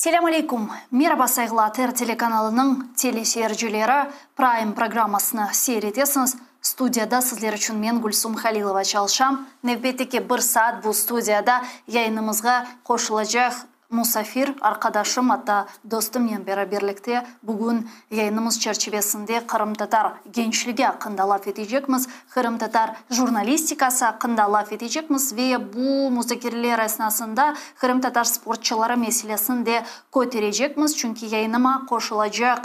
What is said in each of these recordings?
Selâm aleykum! Meraba sayğılı ATR telekanalınıñ teleseyircileri, Prime programmasını seyir etesiñiz. Studiyada sizler içün men, Gülsum Halilova çalışam. Nevbetteki bir saat bu studiyada yayınımızğa qoşulacaq Musafir, arqadaşım, atta dostumnen beraberlikte bugün yayınımız çerçivesinde qırımtatar gençligi aqqında laf etecekmiz, qırımtatar jurnalistikası aqqında laf etecekmiz ve bu muzakereler esnasında qırımtatar sportçıları meselesini de köterecekmiz, çünki yayınıma qoşulacaq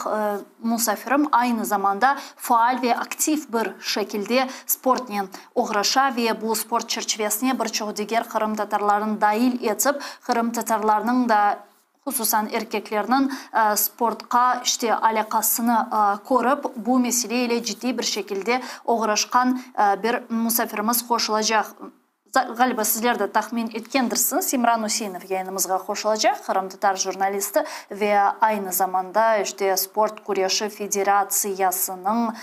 musafirim aynı zamanda faal ve aktiv bir şekilde sportnen oğraşa ve bu sport çerçivesine bir çoq diger qırımtatarlarını dail etip, qırımtatarlarnıñ da, hususan erkeklerniñ sportqa işte alâqasını körip, bu mesele ile ciddiy bir şekilde oğraşqan bir musafirimiz qoşulacaq. Ğaliba, sizler de tahmin etkendirsiñiz, İmran Üseinov yayınımızğa qoşulacaq, qırımtatar jurnalisti ve aynı zamanda işte sport küreşi federatsiyasınıñ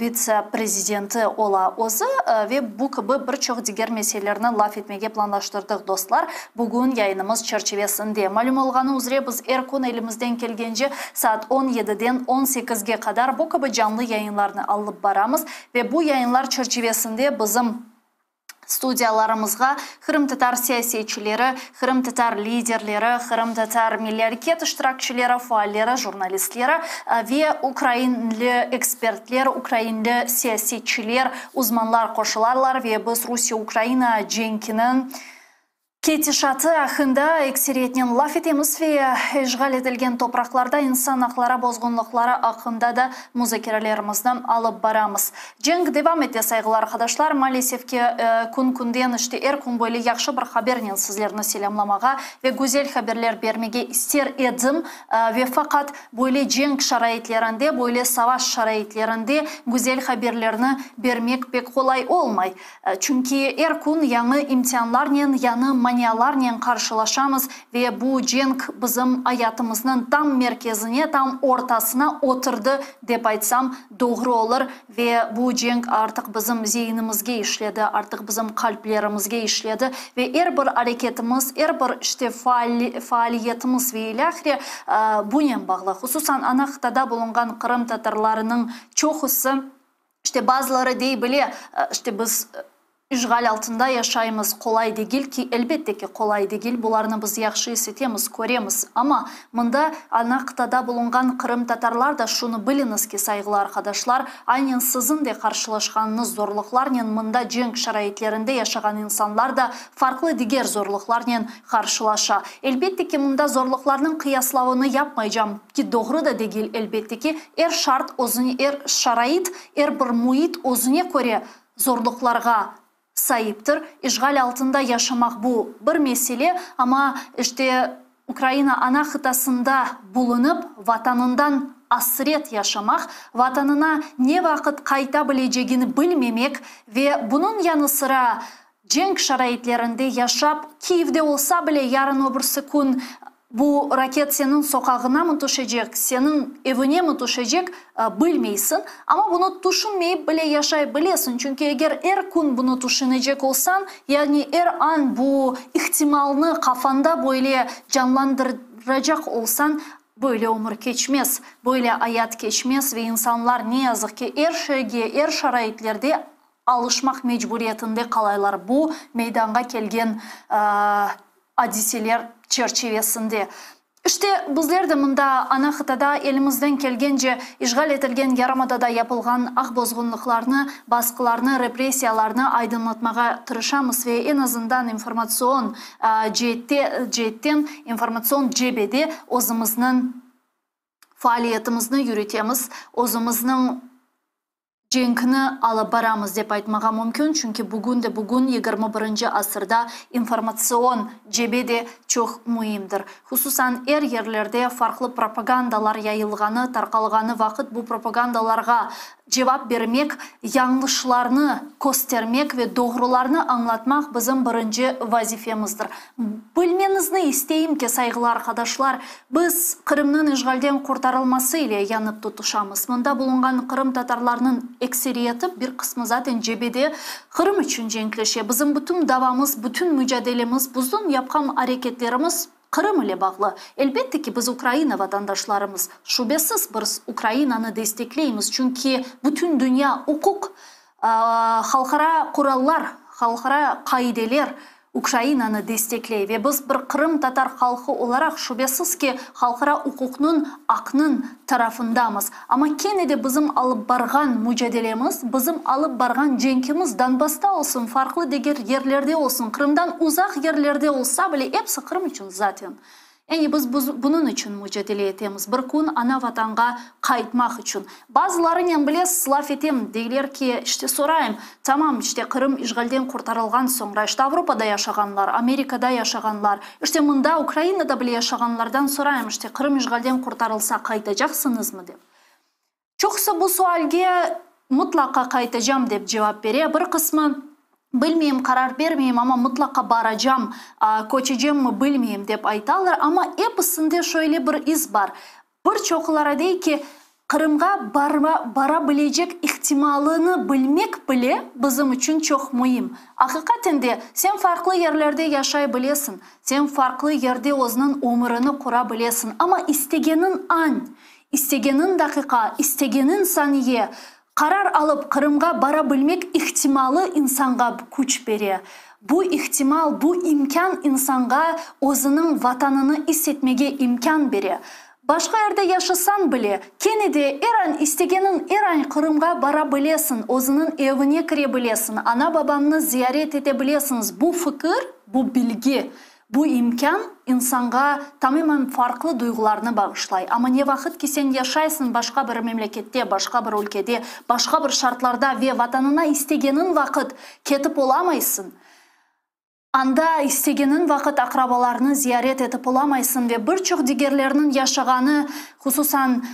vitse-prezidenti ola özü ve bu kibi bir çoq diger meselelerni laf etmege planlaştırdıq, dostlar, bugün yayınımız çerçivesinde. Malüm olğanı üzre, biz er kün elimizden kelgence saat on yediden on sekizge qadar bu kibi canlı yayınlarnı alıp baramız ve bu yayınlar çerçivesinde bizim Studiyalarımızğa qırımtatar siyasetçileri, qırımtatar liderleri, qırımtatar milliy areket iştirakçileri, faalleri, jurnalistleri ve ukrainli ekspertler, ukrainli siyasetçiler, uzmanlar qoşularlar ve biz Rusiye-Ukraina cenkiniñ Ketişatı aqqında ekseriyetnen laf etemiz ve işğal etilgen topraqlarda insan aqları bozğunlıqları aqqında da muzakerelerimizni alıp baramız. Cenk devam ete, sayğılı arqadaşlar. Maalesef ki, kün-künden, işte er kün böyle yahşı bir habernen sizlerni selâmlamağa ve güzel haberler bermege ister edim ve faqat böyle cenk şaraitlerinde, böyle savaş şaraitlerinde güzel haberlerni bermek pek qolay olmay. Çünki er kün yañı imtianlarnen, yañı manialarnen qarşılaşamız ve bu cenk bizim ayatımıznıñ tam merkezine, tam ortasına oturdı, dep aytsam, doğru olur. Ve bu cenk artıq bizim zeinimizge işledi, artıq bizim qalplerimizge işledi ve er bir areketimiz, er bir, işte, faaliyetimiz ve ilâhre bunen bağlı. Hususan, ana qıtada bulunğan qırımtatarlarınıñ çoqusı, İşte, bazıları dey bile, işte, biz işğal altında yaşaymız, qolay degil ki, elbette ki, qolay degil, bularnı biz yahşı is etemiz, köremiz. Amma mında ana qıtada bulunğan qırımtatarlar da şunı biliñiz ki, sayğılı arqadaşlar, aynen siziñ de qarşılaşqanıñız zorluqlarnen mında cenk şaraitlerinde yaşağan insanlar da farqlı diger zorluqlarnen qarşılaşa. Elbette ki, mında zorluqlarnıñ qıyaslavını yapmaycam, ki doğru da degil, elbette ki, er şart özüne, er şarait, er bir müit özüne köre zorluqlarğa saiptir. İşğal altında yaşamaq bu bir mesele, amma işte Ukraina ana qıtasında bulunıp, Vatanından asret yaşamaq, Vatanına ne vaqıt qayta bilecegini bilmemek ve bunıñ yanı sıra Cenk şaraitlerinde yaşap, Kiyevde olsa bile yarın öbürsi kün bu raket seniñ soqağına mı tüşecek, seniñ evine mi tüşecek, bilmeysiñ. Amma bunı tüşünmeyip bile yaşay bilesiñ, çünki eger er kün bunı tüşünecek olsañ, yani er an bu ihtimalnı qafanda böyle canlandıracaq olsañ, böyle ömür keçmez, böyle ayat keçmez ve insanlar ne yazıq ki er şeyge, er şaraitlerde alışmaq mecburiyetinde qalaylar bu meydanğa kelgen adiseler çerçivesinde. İşte, bizler de mında, ana qıtada elimizden kelgence işğal etilgen yarımadada yapılğan aq bozğunlıqlarnı, basqılarnı, repressiyalarnı aydınlatmağa tırışamız ve eñ azından informatsion ceette, ceetten, informatsion cebede özümizniñ faaliyetimizni yürütemiz, özümizniñ Cenkni alıp baramız dep aytmağa mümkün, çünki bugün de bugün yigirmi birinci asırda informatsion cebe de çoq müimdir. Hususan er yerlerde farqlı propagandalar yayılğanı, tarqalğanı vaqıt bu propagandalarğa cevap bermek, yañlışlarnı köstermek ve doğrularnı añlatmaq bizim birinci vazifemizdir. Bilmeñizni isteyim ki, sayğılı arqadaşlar, biz Qırımnıñ işğalden qurtarılması ile yanıp tutuşamız. Mında bulunğan qırımtatarlarnıñ ekseriyeti, bir qısmı zaten cebede, Qırım içün cenkleşe. Bizim bütün davamız, bütün mücadelemiz, buzun yapqan areketlerimiz. Qırım ile bağlı. Elbette ki, biz Ukraina vatandaşlarımız. Şübesiz, biz Ukrainanı destekleymiz, çünki bütün dünya uquq, halqara qurallar, halqara qaideler Ukrainanı destekley ve biz bir qırımtatar halqı olaraq, şübesiz ki, halqara uquqnıñ, aqnıñ tarafındamız. Amma kene de bizim alıp barğan mucadelemiz, bizim alıp barğan cenkimiz Donbassta olsun, farqlı diger yerlerde olsun, Qırımdan uzaq yerlerde olsa bile, episi Qırım içün zaten. Yani biz bunıñ içün mucadele etemiz, bir kün ana-Vatanğa qaytmaq içün. Bazılarınen bile laf etem, deyler ki, işte sorayım, tamam, işte Qırım işğalden qurtarılğan soñra, işte Avropada yaşağanlar, Amerikada yaşağanlar, işte mında Ukrainada bile yaşağanlardan sorayım, işte Qırım işğalden qurtarılsa qaytacaqsıñızmı dep. Çoqusı bu sualge mıtlaqa qaytacam dep cevap bere, bir qısmı bilmeyim, qarar bermeyim, amma mıtlaqa baracam, köçecemmi bilmeyim dep aytalar, amma episinde şöyle bir is bar, bir çoqları dey ki, Qırımğa bara bilecek ihtimalını bilmek bile bizim içün çoq müim. Aqiqaten de, sen farqlı yerlerde yaşay bilesiñ, sen farqlı yerde özüniñ ömürini qura bilesiñ, amma istegeniñ an, İstegeniñ daqiqa, istegeniñ saniye qarar alıp Qırımğa bara bilmek ihtimalı insanğa küç bere. Bu ihtimal, bu imkân insanğa özüniñ Vatanını is etmege imkân bere. Başqa yerde yaşasañ bile, kene de er an istegeniñ er an Qırımğa bara bilesiñ, özüniñ evine kire bilesiñ, ana-babañnı ziyaret ete bilesiñiz. Bu fikir, bu bilgi Bu imkân insanğa tamamen farqlı duyğularnı bağışlay. Amma ne vaqıt ki sen yaşaysıñ başqa bir memlekette, başqa bir ülkede, başqa bir şartlarda ve Vatanına istegeniñ vaqıt ketip olamaysıñ, anda istegeniñ vaqıt aqrabalarnı ziyaret etip olamaysıñ ve bir çoq digerlerniñ yaşağanı, hususan,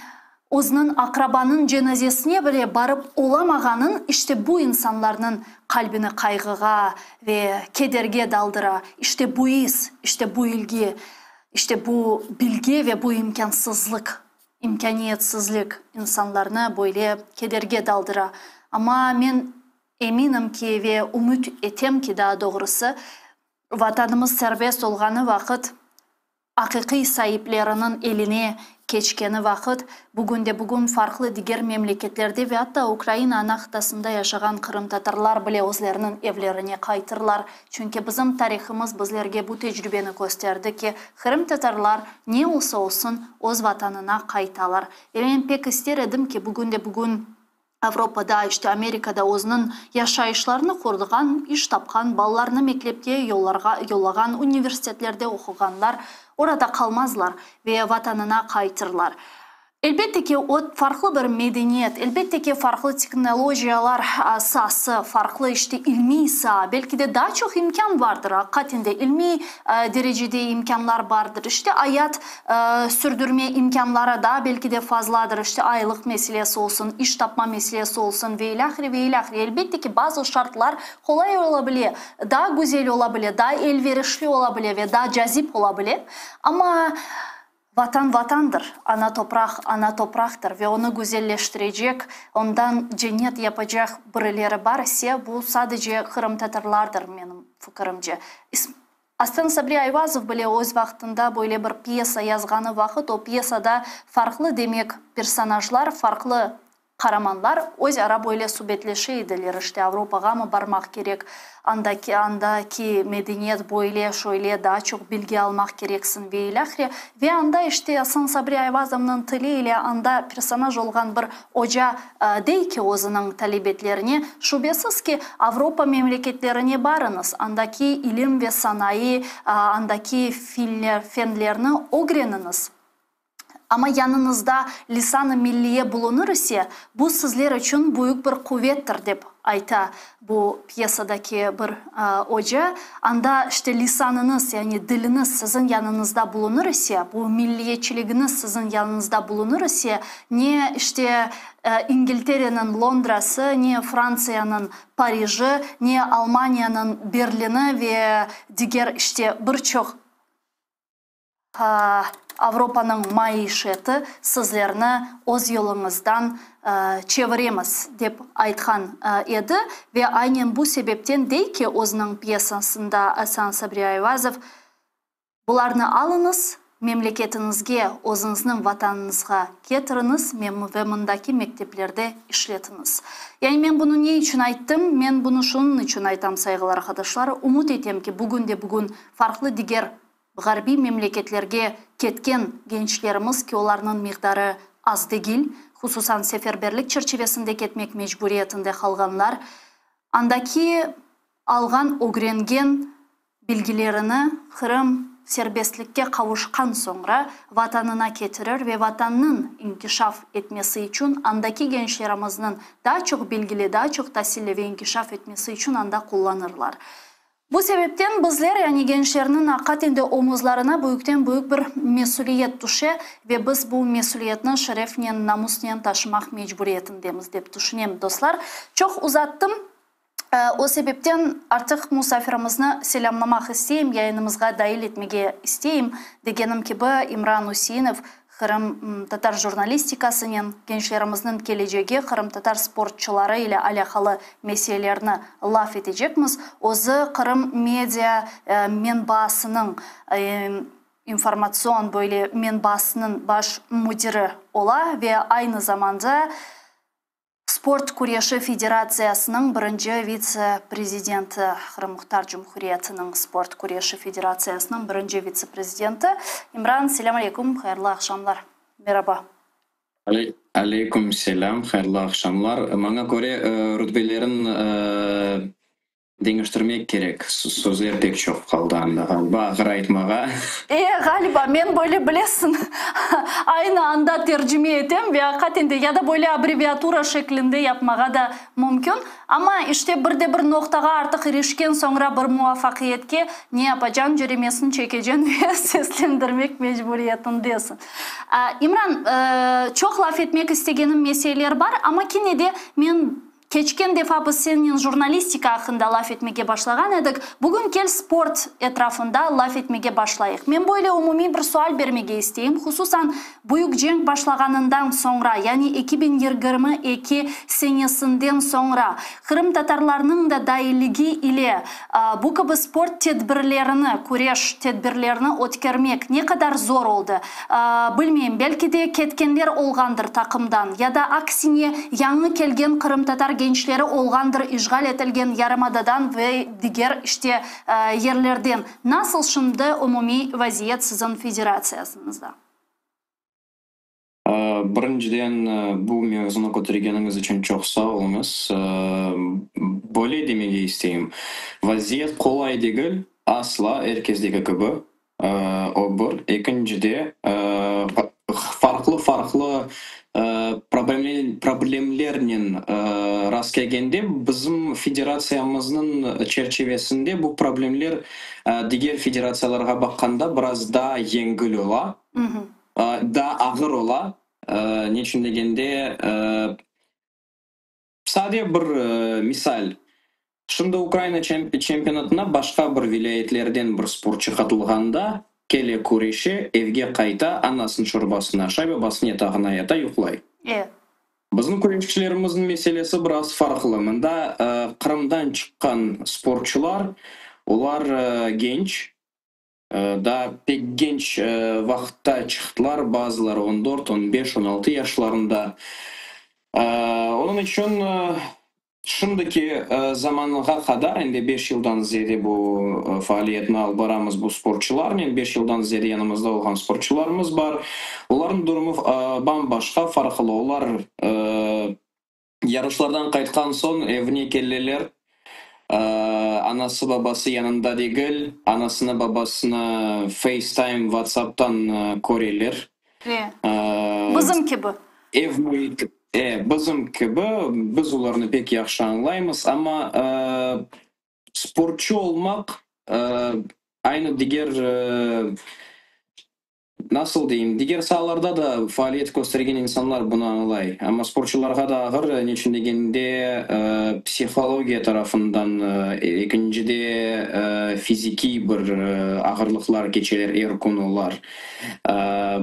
Özüniñ aqrabanıñ cenazesine bile barıp olamağanın işte bu insanlarnıñ qalbini qayğığa ve kederge daldıra. İşte bu is, işte bu ilgi, işte bu bilgi ve bu imkânsızlıq, imkâniyetsizlik insanlarnı böyle kederge daldıra. Amma men eminim ki ve ümüt etem ki, daa doğrusı, Vatanımız serbest olğanı vaqıt, aqiqiy saipleriniñ eline keçkeni vaqıt, bugünde-bugün farqlı diger memleketlerde ve atta Ukraina ana qıtasında yaşağan qırımtatarlar bile özleriniñ evlerine qaytırlar. Çünki bizim tarihımız bizlerge bu tecrübeni kösterdi ki, qırımtatarlar ne olsa olsun öz vatanına qaytalar. Ve men pek ister edim ki, bugünde-bugün Avropada, işte Amerikada özüniñ yaşayışlarını qurduğan, iş tapqan, balalarını mektepke yollarğa yollağan, universitetlerde oquğanlar orada qalmazlar ve vatanına qaytırlar. Elbette ki, o farqlı bir medeniyet, elbette ki, farqlı teknolojiyalar saası, farqlı işte ilmiy saa, belki de daa çoq imkân vardır, aqiqaten de ilmiy derecede imkânlar bardır, işte ayat Sürdürme imkânları daa belki de fazladır, işte aylıq meselesi olsun, iş tapma meselesi olsun ve ilâhre, ve ilâhre. Elbette ki, bazı şartlar qolay ola bile, daa güzel ola bile, daa elverişli ola bile ve daa cazip ola bile. Amma Vatan Vatandır, ana topraq ana topraqtır ve onı güzelleştirecek, ondan cennet yapacaq birileri bar ise, bu sadece qırımtatarlardır, menim fikirimce. Asan Sabri Ayvazov bile öz vaqtında böyle bir pyesa yazğanı vaqıt, o pyesada farqlı, demek, personajlar, farqlı qaramanlar öz ara böyle subetleşe ediler, işte, Avropağamı barmaq kerek, andaki, andaki medeniyet böyle, şöyle, daa çoq bilgi almaq kereksiñ ve ilâhre. Ve anda, işte, Asan Sabri Ayvazovnıñ tili ile anda personaj olğan bir oca dey ki özüniñ talebetlerine, Şübesiz ki, Avropa memleketlerine barıñız, andaki ilim ve sanayı, andaki fenlerni ögreniñiz. Amma yanıñızda lisan-ı milliye bulunır ise, bu sizler içün büyük bir quvettir, dep ayta bu pyesadaki bir oca. Anda, işte, lisanıñız, yani diliñiz siziñ yanıñızda bulunır ise, bu milliyetçiligiñiz siziñ yanıñızda bulunır ise, ne, işte, İngiltereniñ Londrası, ne Frantsiyanıñ Pariji, ne Almaniyanıñ Berlini ve diger, işte, bir çoq Avropanıñ maişeti sizlerni öz yoluñızdan çeviremiz, dep aytqan edi. Ve aynen bu sebepten dey ki, özüniñ pyesasında Asan Sabri Ayvazov. Bularnı alıñız, memleketiñizge, özüñizniñ Vatanıñızğa ketiriñiz ve mındaki mekteplerde işletiñiz. Yani men bunı ne içün ayttım? Men bunı şunıñ içün aytam, sayğılı arqadaşlar, ümüt etem ki, bugün de bugün farqlı diger ğarbiy memleketlerge ketken gençlerimiz, ki olarnıñ miqdarı az degil, hususan seferberlik çerçivesinde ketmek mecburiyetinde qalğanlar, andaki alğan, ögrengen bilgilerini Qırım serbestlikke qavuşqan soñra Vatanına ketirir ve Vatannıñ inkişaf etmesi içün andaki gençlerimizniñ daa çoq bilgili, daa çoq tasilli ve inkişaf etmesi içün anda qullanırlar. Bu sebepten bizler, yani gençlerniñ aqaten de omuzlarına büyükten-büyük bir mesüliyet tüşe ve biz bu mesüliyetni şerefnen, namusnen taşımaq mecburiyetindemiz, dep tüşünem, dostlar. Çoq uzattım. O sebepten artıq musafirimizni selâmlamaq isteyim, yayınımızğa dail etmege isteyim. Degenim kibi, İmran Üseinov qırımtatar jurnalistikasınen, gençlerimizniñ kelecegi, qırımtatar sportçuları ile alâqalı meselelerni laf etecekmiz. Özü Qırım media menbaasınıñ, informatsion böyle menbaasınıñ baş müdiri ola ve aynı zamanda Sport küreşi federatsiyasınıñ birinci vitse-prezidenti, Qırım Muhtar Cumhuriyetiniñ Sport küreşi federatsiyasınıñ birinci vitse-prezidenti. İmran, selâm aleyküm, hayırlı aqşamlar. Meraba. Aleyküm selâm, hayırlı aqşamlar. Maña köre, rutbelerin Deñiştirmek kerek, sözler pek çoq qaldı anda, ğaliba, ağır aytmağa. E, ğaliba, men böyle bilesiñ, aynı anda tercime etem ve aqaten de, ya da böyle abbreviatura şeklinde yapmağa da mümkün. Amma, işte, bir de bir noqtağa artıq irişken soñra bir muvafaqiyetke ne yapacañ, cöremesini çekeceñ ve seslendirmek mecburiyetindesiñ. İmran, çoq laf etmek istegenim meseleler bar, amma kene de men Keçken defa biz sennen jurnalistika aqqında laf etmege başlağan edik. Bugün kel sport etrafında laf etmege başlayıq. Men böyle umumiy bir sual bermege isteyim, hususan büyük cenk başlağanından soñra, yani 2022 senesinden soñra, qırımtatarlarnıñ da dailligi ile bu kibi sport tedbirlerini, küreş tedbirlerini ötkermek ne qadar zor oldı? Bilmeyim, belki de ketkenler olğandır taqımdan, ya da aksine yañı kelgen qırımtatar gençleri olğandır işğal etilgen yarımadadan ve diger, işte, yerlerden. Nasıl şimdi umumiy vaziyet siziñ federatsiyasıñızda? Birinciden, bu mevzunı kötergeniñiz içün çoq sağ oluñız. Böyle demege isteyim, vaziyet qolay degil, asla, er kesdeki kibi, o bir. Ekincide, farqlı-farqlı problemlernen rast kelgende, bizim federatsiyamıznıñ çerçivesinde bu problemler diger federatsiyalarğa baqqanda biraz daa yengil ola. Daa ağır ola, neçün degende, sade bir misal, şimdi Ukraina çempionatına başqa bir vilâyetlerden bir sportçı qatılğanda, kele küreşe, evge qayta, anasınıñ şorbasını aşay, babasınıñ yatağına yata, yuqlay. Bizim küreşçilerimizniñ meselesi biraz farqlı. Mında Qırımdan çıqqan sportçular, olar genç, Daa pek genç vaqıtta çıqtılar, bazıları on dört, on beş, on altı yaşlarında. Onıñ içün şimdiki zamanğa qadar, endi beş yıldan ziyade bu faaliyetni alıp baramız bu sportçularnen, beş yıldan ziyade yanımızda olğan sportçularımız bar. Olarnıñ durumı bam-başqa, farqlı. Olar Yarışlardan qaytqan soñ evine keleler, anası-babası yanında degil, anasını-babasını FaceTime, WhatsApptan köreler. E, bizim kibi. Ev müiti, e, bizim kibi, biz olarnı pek yahşı añlaymız, amma sportçu olmaq aynı diger Nasıl deyim, diger saalarda da faaliyet köstergen insanlar bunı añlay. Amma sportçularğa da ağır, neçün degende, psihologiya tarafından, ekincide, fizikiy bir ağırlıqlar keçeler er kün olar.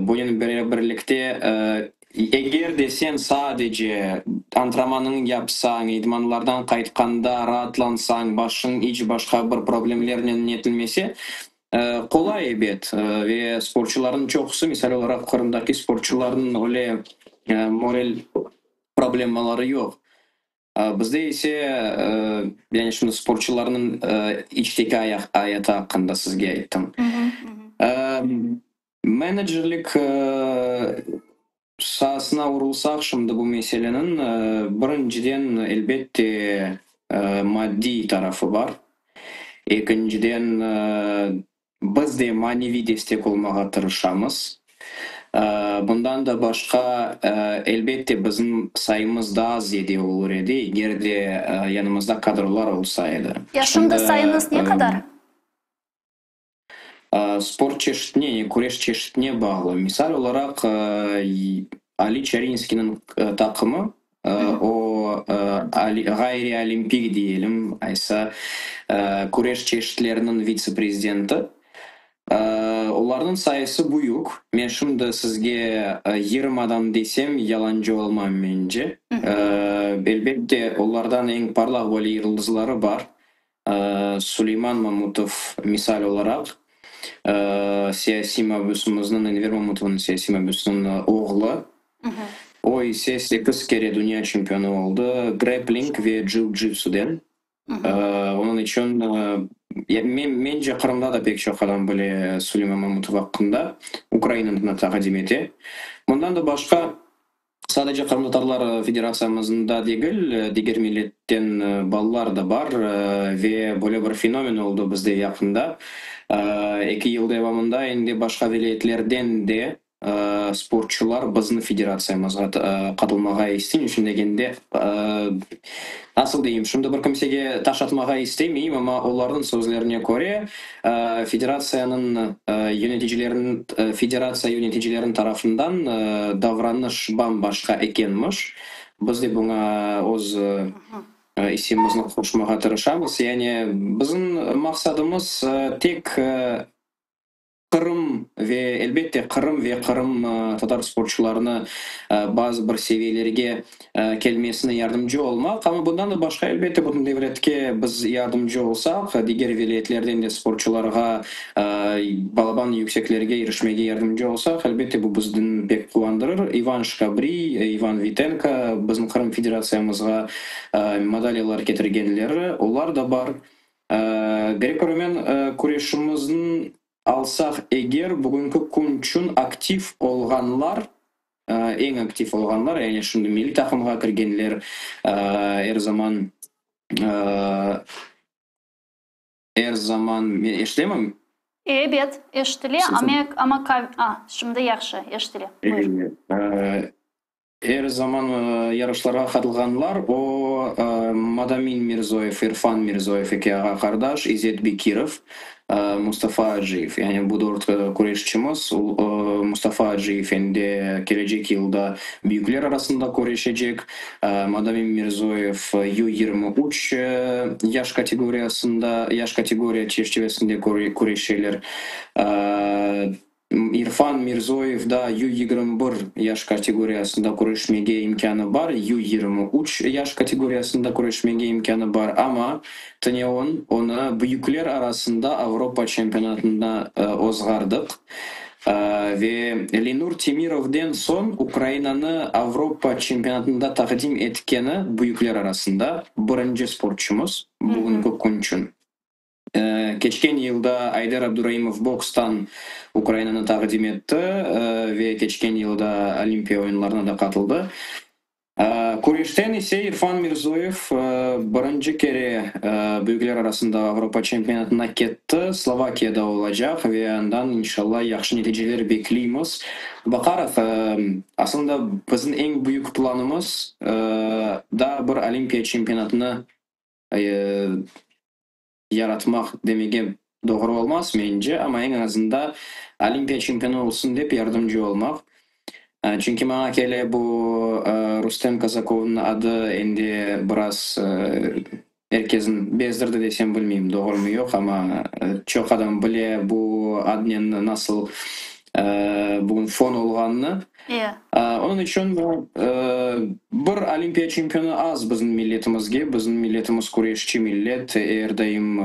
Bunen birlikte, eger de sen sadece antrenmanıñı yapsañ, idmanlardan qaytqanda raatlansañ, başıñ iç başqa bir problemlernen netilmese, Qolay, ebet, ve sportçularnıñ çoqusı, misal olaraq, Qırımdaki sportçularnıñ öyle moral problemaları yoq. Bizde ise, yani şimdi sportçularnıñ içteki ayatı aqqında sizge ayttım. Menecerlik saasına urulsaq şimdi bu meseleniñ, birinciden, elbette, maddiy tarafı bar. Ekinciden, biz de maneviy destek olmağa tırışamız. Bundan da başqa, elbette, bizim sayımız daa ziyade olur edi, eger de yanımızda kadrolar olsa edi. Ya şimdi sayıñız ne qadar? Sport çeşitine, küreş çeşitine bağlı. Misal olaraq, Ali Çarinskiyniñ taqımı, o, ğayriolimpik diyelim, aysa, küreş çeşitleriniñ vitse-prezidenti. Olarnıñ sayısı büyük. Men şimdi sizge 20 adam desem, yalancı olmam, mence. Elbette, olardan eñ parlaq böyle yıldızları bar. Suleyman Mamutov, misal olaraq, siyasiy mabüsimizniñ, Enver Mamutovnıñ siyasiy mabüsiniñ oğlu, o ise sekiz kere dünya çempionı oldı grepling ve ciu-citsuden. Onıñ içün, mence, Qırımda da pek çoq adam bile Suleyman Mamutov aqqında, Ukrainanı taqdim ete. Bundan da başqa, Sadece qırımtatarlar federatsiyamızında degil, diger milletten balalar da bar ve böyle bir fenomen oldı bizde yaqında. Eki yıl devamında endi başqa vilâyetlerden de sportçular bizni federatsiyamızğa qatılmağa istey. Niçün degende, nasıl deyim, şimdi bir kimsege taş atmağa istemeyim, amma olarnıñ sözlerine köre, Federatsiyanıñ yöneticileriniñ federatsiya yöneticileriniñ tarafından davranış bam-başqa ekenmiş. Biz de buña öz issemizni qoşmağa tırışamız. Yani bizim maqsadımız tek Qırım ve, elbette, Qırım ve qırımtatar sportçularını bazı bir seviyelerge kelmesine yardımcı olmaq, amma bundan da başqa, elbette, bütün devletke biz yardımcı olsaq, diger vilâyetlerden de sportçularğa balaban yükseklerge irişmege yardımcı olsaq, elbette, bu bizni pek quvandırır. İvan Şkabriy, İvan Vitenko, bizim Qırım Federatsiyamızğa madalyalar ketirgenleri, olar da bar. Greko-romen küreşimizniñ alsaq eger, bugünki künçün aktiv olğanlar, eñ aktiv olğanlar, yani şimdi milliy taqımğa kirgenler, er zaman, er zaman, eşitemim? Ebet, eşitile, amma, a, şimdi yahşı eşitile, buyur. Er zaman yarışlarğa qatılğanlar, o, Madamin Mirzoyev, İrfan Mirzoyev, eki ağa-qardaş, İzet Bekirov, Mustafa Aciyev. Yani bu dört küreşçimiz, Mustafa Aciyev endi kelecek yılda büyükler arasında küreşecek, Madamin Mirzoyev Yu 23 yaş kategoriyasında, yaş kategoriya çerçivesinde küreşeler. İrfan Mirzoyev da Yu 21 yaş kategoriyasında küreşmege imkânı bar, Yu 23 yaş kategoriyasında küreşmege imkânı bar, amma tünevin onı büyükler arasında Avropa çempionatında ozğardıq ve Lenur Temirovden soñ Ukrainanı Avropa çempionatında taqdim etkeni büyükler arasında birinci sportçumız bugünki künçün. Keçken yılda Ayder Abduraimov bokstan Ukrainanı taqdim etti ve keçken yılda Olimpiya oyunlarına da qatıldı. Küreşten ise İrfan Mirzoyev birinci kere büyükler arasında Avropa çempionatına ketti, Slovakiyada olacaq ve andan, inşallah, yahşı neticeler bekleymiz. Baqarıq, aslında bizim eñ büyük planımız, daa bir Olimpiya çempionatını yaratmaq demege doğru olmaz, mence, amma eñ azında Olimpiya çempionı olsun dep yardımcı olmaq. Çünki maña kele bu Rustem Kazakovnıñ adı endi biraz er kesin bezdirdi desem, bilmeyim, doğrumı yoq, amma çoq adam bile bu adnen nasıl bugün fon olğanını. Onıñ içün bir Olimpiya çempionı az bizim milletimizge. Bizim milletimiz küreşçi millet, er daim.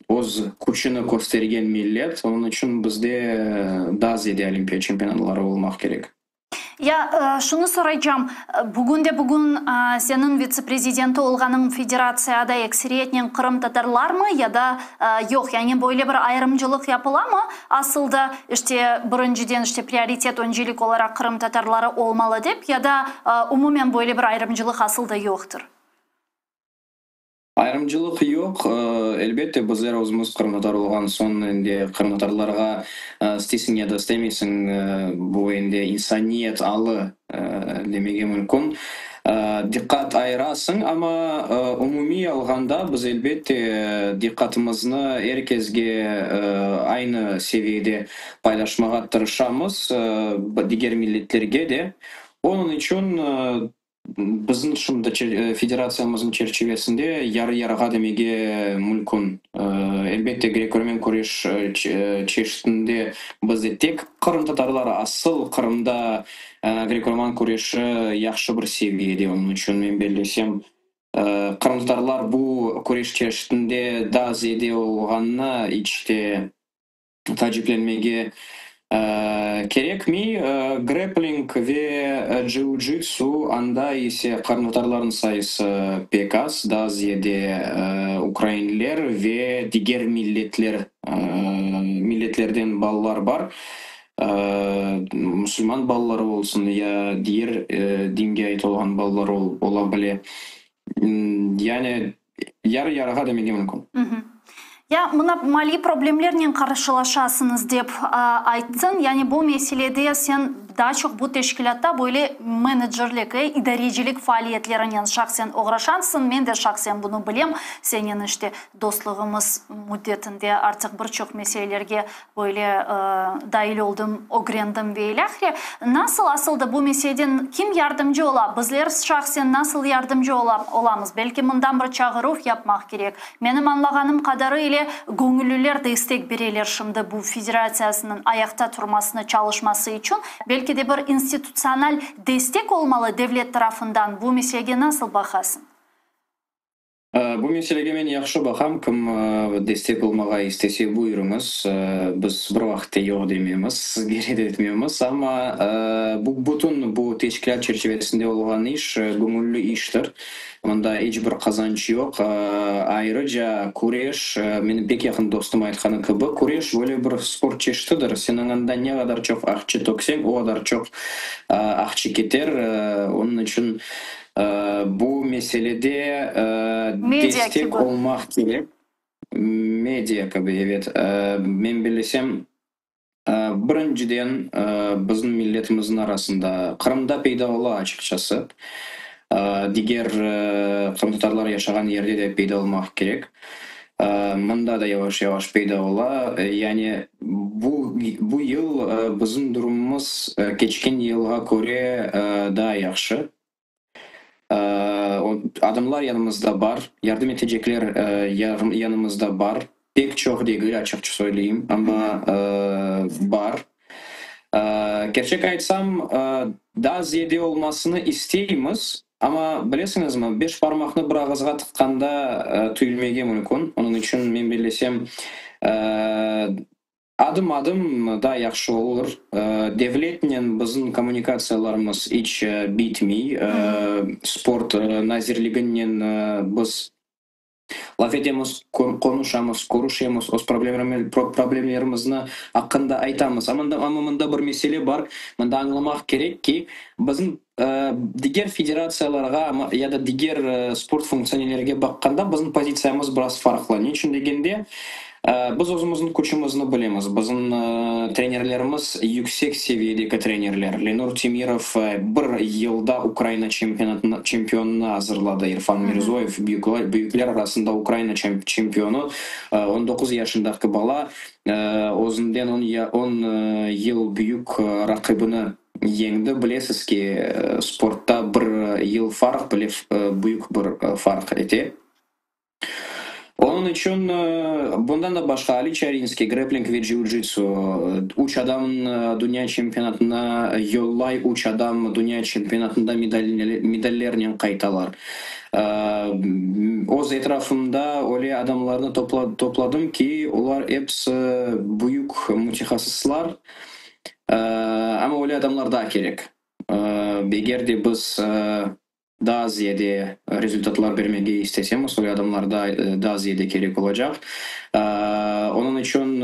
öz küçüni köstergen millet, onıñ içün bizde daa ziyade olimpiya çempionatları olmaq kerek. Ya, şunı soraycam, bugün de bugün seniñ vitse-prezidenti olğanıñ federatsiyada ekseriyetnen qırımtatarlarmı ya da yoq, yani böyle bir ayırımcılıq yapılamı? Asıl da, işte, birinciden, işte, prioritet, öncelik olaraq qırımtatarları olmalı dep, ya da umumen böyle bir ayırımcılıq asıl da yoqtır? Ayırımcılıq yoq. Elbette, bizler özümiz qırımtatar olğan soñ, endi qırımtatarlarğa isteysiñ ya da istemeysiñ, bu endi insaniyet alı demege mümkün, diqqat ayırasıñ. Amma umumiy alğanda biz, elbette, diqqatımıznı er kesge aynı seviyede paylaşmağa tırışamız, diger milletlerge de. Onıñ içün Bizim şimdi federatsiyamıznıñ çerçivesinde yarı-yarığa demege mümkün. Elbette, greko-romen küreş çeşitinde bizde tek qırımtatarlar, asıl Qırımda greko-roman küreşi yahşı bir seviyede, onıñ içün men bellesem, qırımtatarlar bu küreş çeşitinde daa ziyade olğanına iç te taaciplenmege kerekmey. Grepling ve ciu-jitsu, anda ise qırımtatarlarnıñ sayısı pek az, daa ziyade ukrainler ve diger milletler, milletlerden balalar bar, musulman balaları olsun ya diger dinge ait olğan balalar ola bile. Yani yarı-yarığa demege mümkün. Ya mına maliy problemlernen qarşılaşasıñız dep ayttıñ. Yani bu meselede sen daa çoq bu teşkilâtta böyle menecerlik, idarecilik faaliyetlerinen şahsen oğraşansıñ. Men de şahsen bunı bilem. Senen işte dostluğımız müddetinde artıq bir çoq meselelerge Böyle dail oldım, ögrendim ve ilâhre. Nasıl asıl da bu meseleden kim yardımcı ola? Bizler şahsen nasıl yardımcı olamız? Belki mından bir çağıruv yapmaq kerek. Menim añlağanım qadarı ile göñülliler destek bereler şimdi bu federatsiyasınıñ ayaqta turmasına, çalışması içün. Belki de bir institutsional destek olmalı devlet tarafından. Bu meselege nasıl baqasıñ? Bu meselege men yahşı baqam, kim destek olmağa istese, buyurıñız, biz bir vaqıt yoq dememiz, sizge red etmemiz, amma bu bütün bu teşkilât çerçivesinde olğan iş göñülli iştir, mında iç bir qazanç yoq. Ayrıca küreş, menim pek yaqın dostum aytqanı kibi, küreş böyle bir sport çeşitidir, seniñ anda ne qadar çoq aqça tökseñ, o qadar çoq aqça keter, onıñ içün Bu meselede destek olmaq kerek. Media kibi, evet. Men bellesem, birinciden, bizim milletimizniñ arasında, Qırımda peyda ola açıqçası, diger qırımtatarlar yaşağan yerde de peyda olmaq kerek. Mında da yavaş-yavaş peyda ola. Yani bu bu yıl bizim durumımız keçken yılğa köre daa yahşı. Adamlar yanımızda bar, yardım etecekler yanımızda bar. Pek çoq degil, açıqça söyleyim, amma bar. Kerçek aytsam, daa ziyade olmasını isteymiz, amma bilesiñizmi, beş parmaqnı bir ağızğa tıqqanda tüyülmege mümkün. Onıñ içün men bellesem, adım-adım daa yahşı olur. Devletnen bizim kommunikatsiyalarımız iç bitmey. Sport nazirliginen biz Laf etemiz, qonuşamız, körüşemiz, öz problemlerimizni aqqında aytamız. Amma mında bir mesele bar, mında añlamaq kerek ki, bizim diger federatsiyalarğa ya da diger sport funktsionerlerge baqqanda bizim pozitsiyamız biraz farqlı. Ne içün degende, Biz özümizniñ küçümizni bilemiz. Bizim trenerlerimiz yüksek seviyedeki trenerler. Lenur Temirov bir yılda Ukraina çempionını azırladı. İrfan Mirzoyev, büyükler arasında Ukraina çempionı, 19 yaşındaki bala, özünden on yıl büyük raqibini yeñdi. Bilesiz ki, sportta bir yıl farq bile büyük bir farq ete. Onıñ içün, bundan da başqa, Ali Çarinskiy, grepling ve ciu-jitsu, üç adam dünya çempionatına yollay, üç adam dünya çempionatında medallernen qaytalar. Öz etrafımda öyle adamlarnı topladım ki, olar episi büyük mütehassıslar, amma öyle adamlar daa kerek. Eger de biz daa ziyade rezultatlar bermege istesemiz, öyle adamlar daa ziyade kerek olacaq. Onıñ içün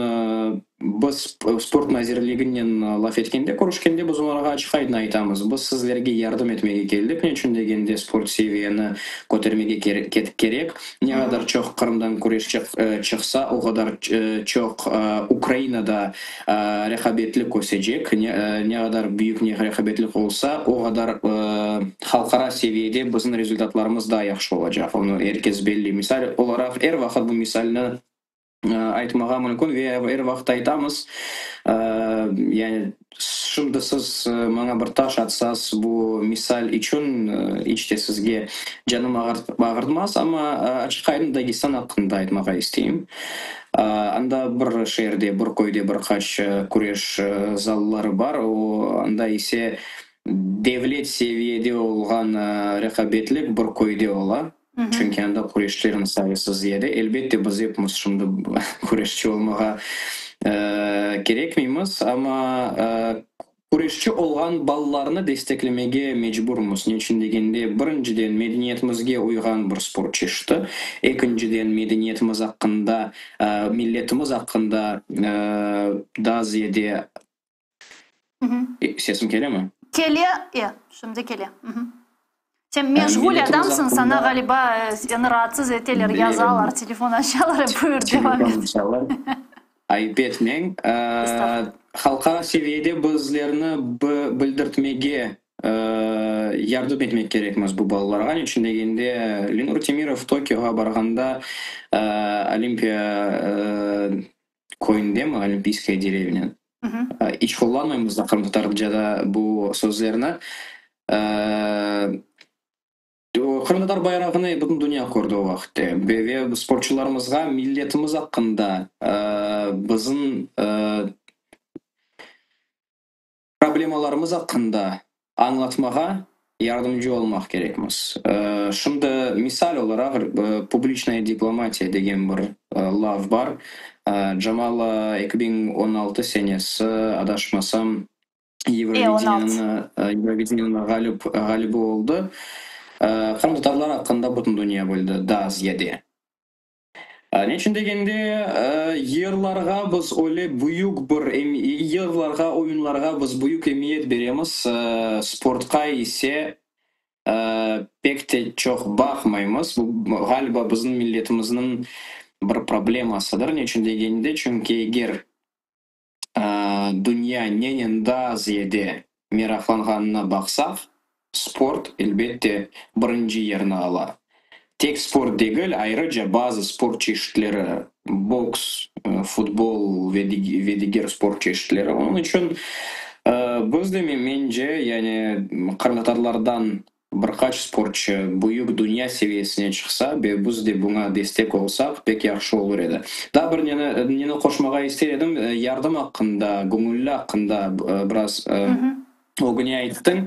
Biz Sport nazirliginen laf etkende, körüşkende biz olarğa açıq-aydın aytamız, biz sizlerge yardım etmege keldik, ne içün degende sport seviyeni kötermege kerek, ne qadar çoq Qırımdan küreşçi çıqsa, o qadar çoq Ukrainada reqabetlik ösecek, ne qadar büyük reqabetlik olsa, o qadar halqara seviyede bizim rezultatlarımız daa yahşı olacaq, onı er kes belli. Misal olaraq, er vaqıt bu misalni aytmağa mümkün ve er vaqıt aytamız, yani şimdi siz maña bir taş atsaz bu misal içün iç te sizge canım ağırtmaz, amma açıq-aydın Dagestan aqqında aytmağa isteyim. Anda bir şeerde, bir köyde bir qaç küreş zalları bar, o anda ise devlet seviyede olğan reqabetlik bir köyde ola. Çünki anda küreşçilerniñ sayısı ziyade. Elbette, biz epimiz şimdi küreşçi olmağa kerekmeymiz, amma küreşçi olğan balalarnı desteklemege mecburmız. Ne içün degende, birinciden, medeniyetimizge uyğan bir sport çeşiti, ekinciden, medeniyetimiz aqqında, milletimiz aqqında daa ziyade Sesim kelemi? Kele, e, şimdi kele. Sen meşğul adamsıñ, saña, ğaliba, seni raatsız eteler, yazalar, telefon açalar, e, buyur, devam et. Ayıp etmeñ. Halqara seviyede bizlerni bildirtmege yardım etmek kerekmiz bu balalarğa. Ne içün degende, Lenur Temirov Tokioğa barğanda Olimpiya köyündemi, Olimpiyskaya derevnâ, iç qullanmaymız da qırımtatarcada bu sözlerni, qırımtatar bayrağını bütün dünya kördi o vaqıtte ve sportçularımızğa milletimiz aqqında, bizim Problemalarımız aqqında añlatmağa yardımcı olmaq kerekmiz. Şimdi misal olaraq publiçnaya diplomatiya degen bir laf bar. Jamala 2016 senesi, adaşmasam, Eurovidenieniñ ğalibi oldı. Qırımtatarlar aqqında bütün dünya bildi, daa ziyade. Ne içün degende, yırlarğa biz öyle büyük bir yırlarğa, oyunlarğa biz büyük emiyet beremiz, sportqa ise pek te çoq baqmaymız. Bu, ğaliba, bizim milletimizniñ bir problemasıdır. Ne içün degende, çünki eger dünya nenen daa ziyade meraqlanğanına baqsaq, sport, elbette, birinci yerni ala. Tek sport degil, ayrıca bazı sport çeşitleri, boks, futbol ve diger sport çeşitleri. Onıñ içün biz de, mence, yani qırımtatarlardan Bir qaç sportçı büyük dünya seviyesine çıqsa ve biz de buña destek olsaq, pek yahşı olur edi. Daa bir neni neni qoşmağa ister edim, yardım aqqında, göñülli aqqında biraz ögüne ayttıñ.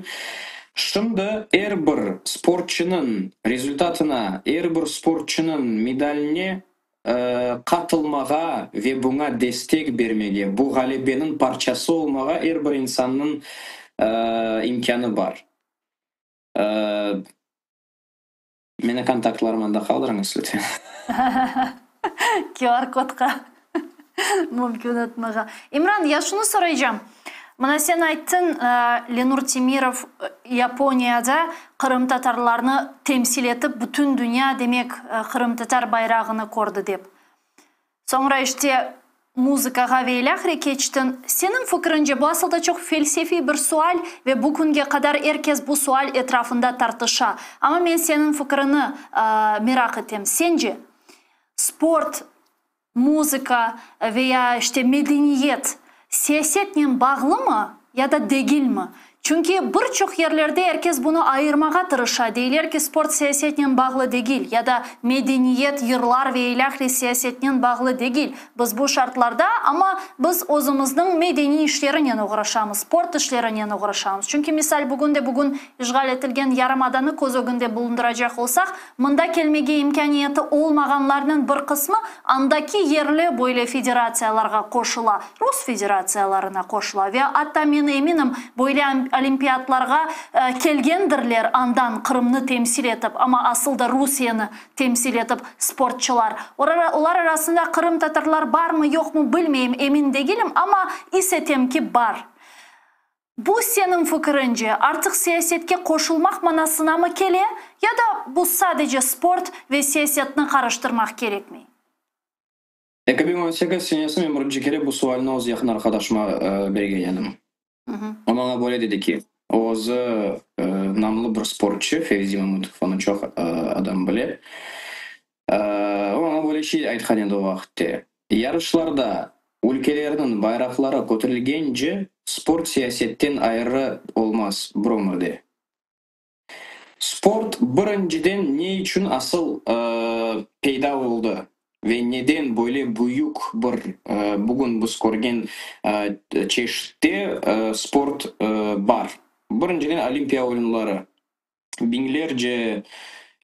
Şimdi er bir sportçınıñ rezultatına, er bir sportçınıñ medaline qatılmağa ve buña destek bermege, bu ğalebeniñ parçası olmağa er bir insannıñ imkânı bar. Meni kontaktlarım anda qaldırıñız, lütfen. QR kodqa mümkün atmağa. İmran, ya şunı soraycam. Mına sen ayttıñ, Lenur Temirov Yaponiyada qırımtatarlarnı temsil etip, bütün dünya, demek, qırımtatar bayrağını kördi dep. Soñra işte muzıkağa ve ilâhre keçtiñ. Seniñ fikriñce, bu asıl da çoq felsefiy bir sual ve bu künge qadar er kes bu sual etrafında tartışa. Amma men seniñ fikriñi meraq etem. Sence, sport, muzıka ve ya işte medeniyet siyasetnen bağlımı ya da degilmi? Çünki bir çoq yerlerde er kes bunı ayırmağa tırışa, deyler ki, sport siyasetnen bağlı degil, ya da medeniyet, yırlar ve ilâhre siyasetnen bağlı degil. Biz bu şartlarda, amma biz özümizniñ medeniy işlerinen oğraşamız, sport işlerinen oğraşamız. Çünki, misal, bugün de bugün işğal etilgen yarımadanı köz ögünde bulundıracaq olsaq, mında kelmege imkâniyeti olmağanlarnıñ bir qısmı andaki yerli böyle federatsiyalarğa qoşula, rus federatsiyalarına qoşula ve atta, men eminim, böyle olimpiadlarğa kelgendirler andan Qırımnı temsil etip, amma asıl da Rusiyeni temsil etip sportçılar. Olar arasında qırımtatarlar barmı, yoqmı bilmeyim, emin degilim, amma is etem ki, bar. Bu, seniñ fikirince, artıq siyasetke qoşulmaq manasınamı kele, ya da bu sadece sport ve siyasetni qarıştırmaq kerekmey? 2018 senesi men birinci kere bu sualni öz yaqın arqadaşıma bergen edim. O maña böyle dedi ki, o özü namlı bir sportçı, Fevzi Mamutov, onı çoq adam bile. O maña böyle şey aytqan edi o vaqıtte, Yarışlarda ülkelerniñ bayraqları köterilgence sport siyasetten ayrı olmaz bir ömürde. Sport birinciden ne içün asıl peyda oldı ve neden böyle büyük bir, bugün biz körgen çeşitte sport bar? Birinciden Olimpiya oyunları. Biñlerce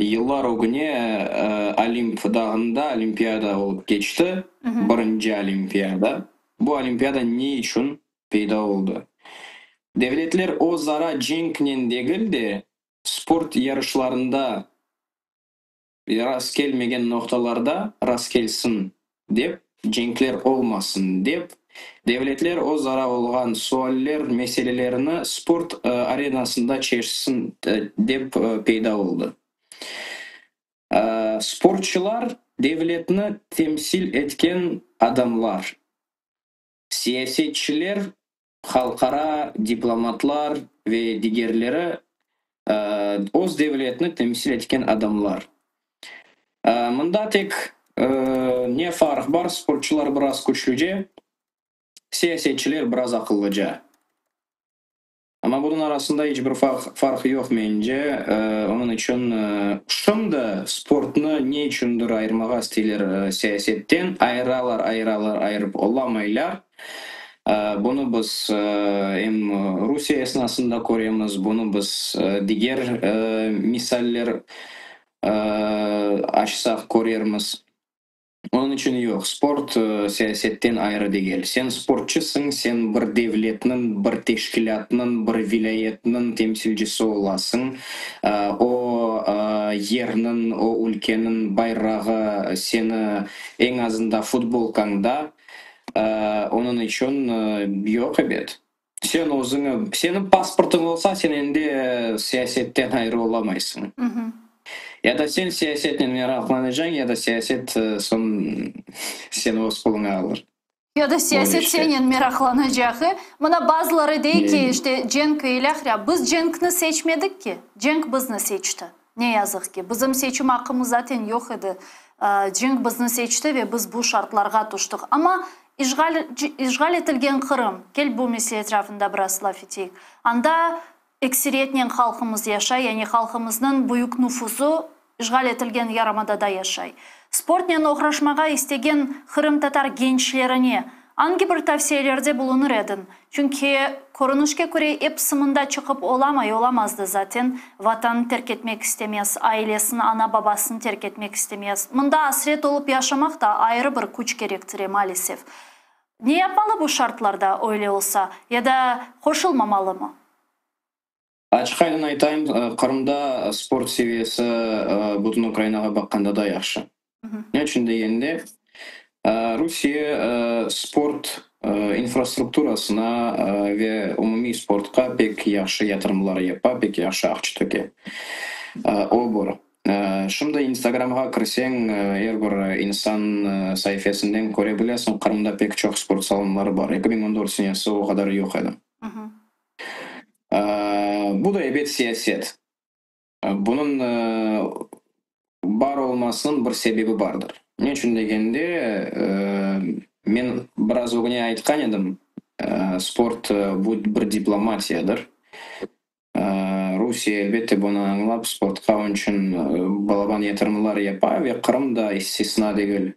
yıllar ögüne Olimp dağında Olimpiada olıp keçti, birinci Olimpiada. Bu Olimpiada ne içün peyda oldı? Devletler özara cenknen degil de, sport yarışlarında rastkelmegen noqtalarda rastkelsin dep, cenkler olmasın dep, devletler özara olğan sualler, meselelerini sport arenasında çezsin dep peyda oldı. Sportçılar devletni temsil etken adamlar. Siyasetçiler, halqara diplomatlar ve digerleri öz devletni temsil etken adamlar. Mında tek ne farq bar, sportçılar biraz küçlüce, siyasetçiler biraz aqıllıca. Amma bunıñ arasında iç bir farq yoq, mence. Onıñ içün şimdi sportnı ne içündir ayırmağa isteyler siyasetten. Ayıralar, ayıralar, ayırıp olamaylar. Bunı biz em Rusiye esnasında köremiz, bunı biz diger misaller açsaq körermiz. Onıñ içün yoq, sport siyasetten ayrı degil. Sen sportçısıñ, sen bir devletniñ, bir teşkilâtnıñ, bir vilâyetniñ temsilcisi olasıñ. O yerniñ, o ülkeniñ bayrağı seni eñ azında futbolkañda. Onıñ içün yoq, ebet. Sen özüñi, seniñ pasportıñ olsa, sen endi siyasetten ayrı olamaysıñ. Ya da sen siyasetnen meraqlanacañ, ya da siyaset soñ seni öz qoluna alır. Ya da siyaset senen meraqlanacaq. E? Mına bazıları dey ki, işte cenk ve ilâhre. Biz cenkni seçmedik ki, cenk bizni seçti. Ne yazıq ki, bizim seçim aqqımız zaten yoq edi. Cenk bizni seçti ve biz bu şartlarğa tüştik. Amma işğal, işğal etilgen Qırım, kel bu mesele etrafında biraz laf eteyik. Anda ekseriyetnen halqımız yaşay, yani halqımıznıñ büyük nüfusu işğal etilgen yarımadada yaşay. Sportnen oğraşmağa istegen qırımtatar gençlerine angi bir tavsiyelerde bulunır ediñ? Çünki, körünişke köre, episi mında çıqıp olamay, olamaz da zaten, Vatanı terk etmek istemez, ailesini, ana-babasını terk etmek istemez. Mında asret olıp yaşamaq da ayrı bir küç kerektire, maalesef. Ne yapmalı bu şartlarda, öyle olsa, ya da qoşulmamalımı? Açıq-aydın aytayım, Qırımda sport seviyesi bütün Ukrainağa baqqanda da yahşı. Ne içün degende, Rusiye sport infrastrukturasına ve umumiy sportqa pek yahşı yatırımlar yapa, pek yahşı aqça töke. O bir. Şimdi Instagramğa kirseñ, er bir insan saifesinden köre bilesiñ, Qırımda pek çoq sport salonları bar. 2014 senesi o qadar yoq edi. Bu da, ebet, siyaset. Bunıñ bar olmasınıñ bir sebebi bardır. Ne içün degende, men biraz ögüne aytqan edim, sport bu bir diplomatiyadır. Rusiye, elbette, bunı añlap, sportqa onıñ içün balaban yatırımlar yapa ve Qırım da istisna degil.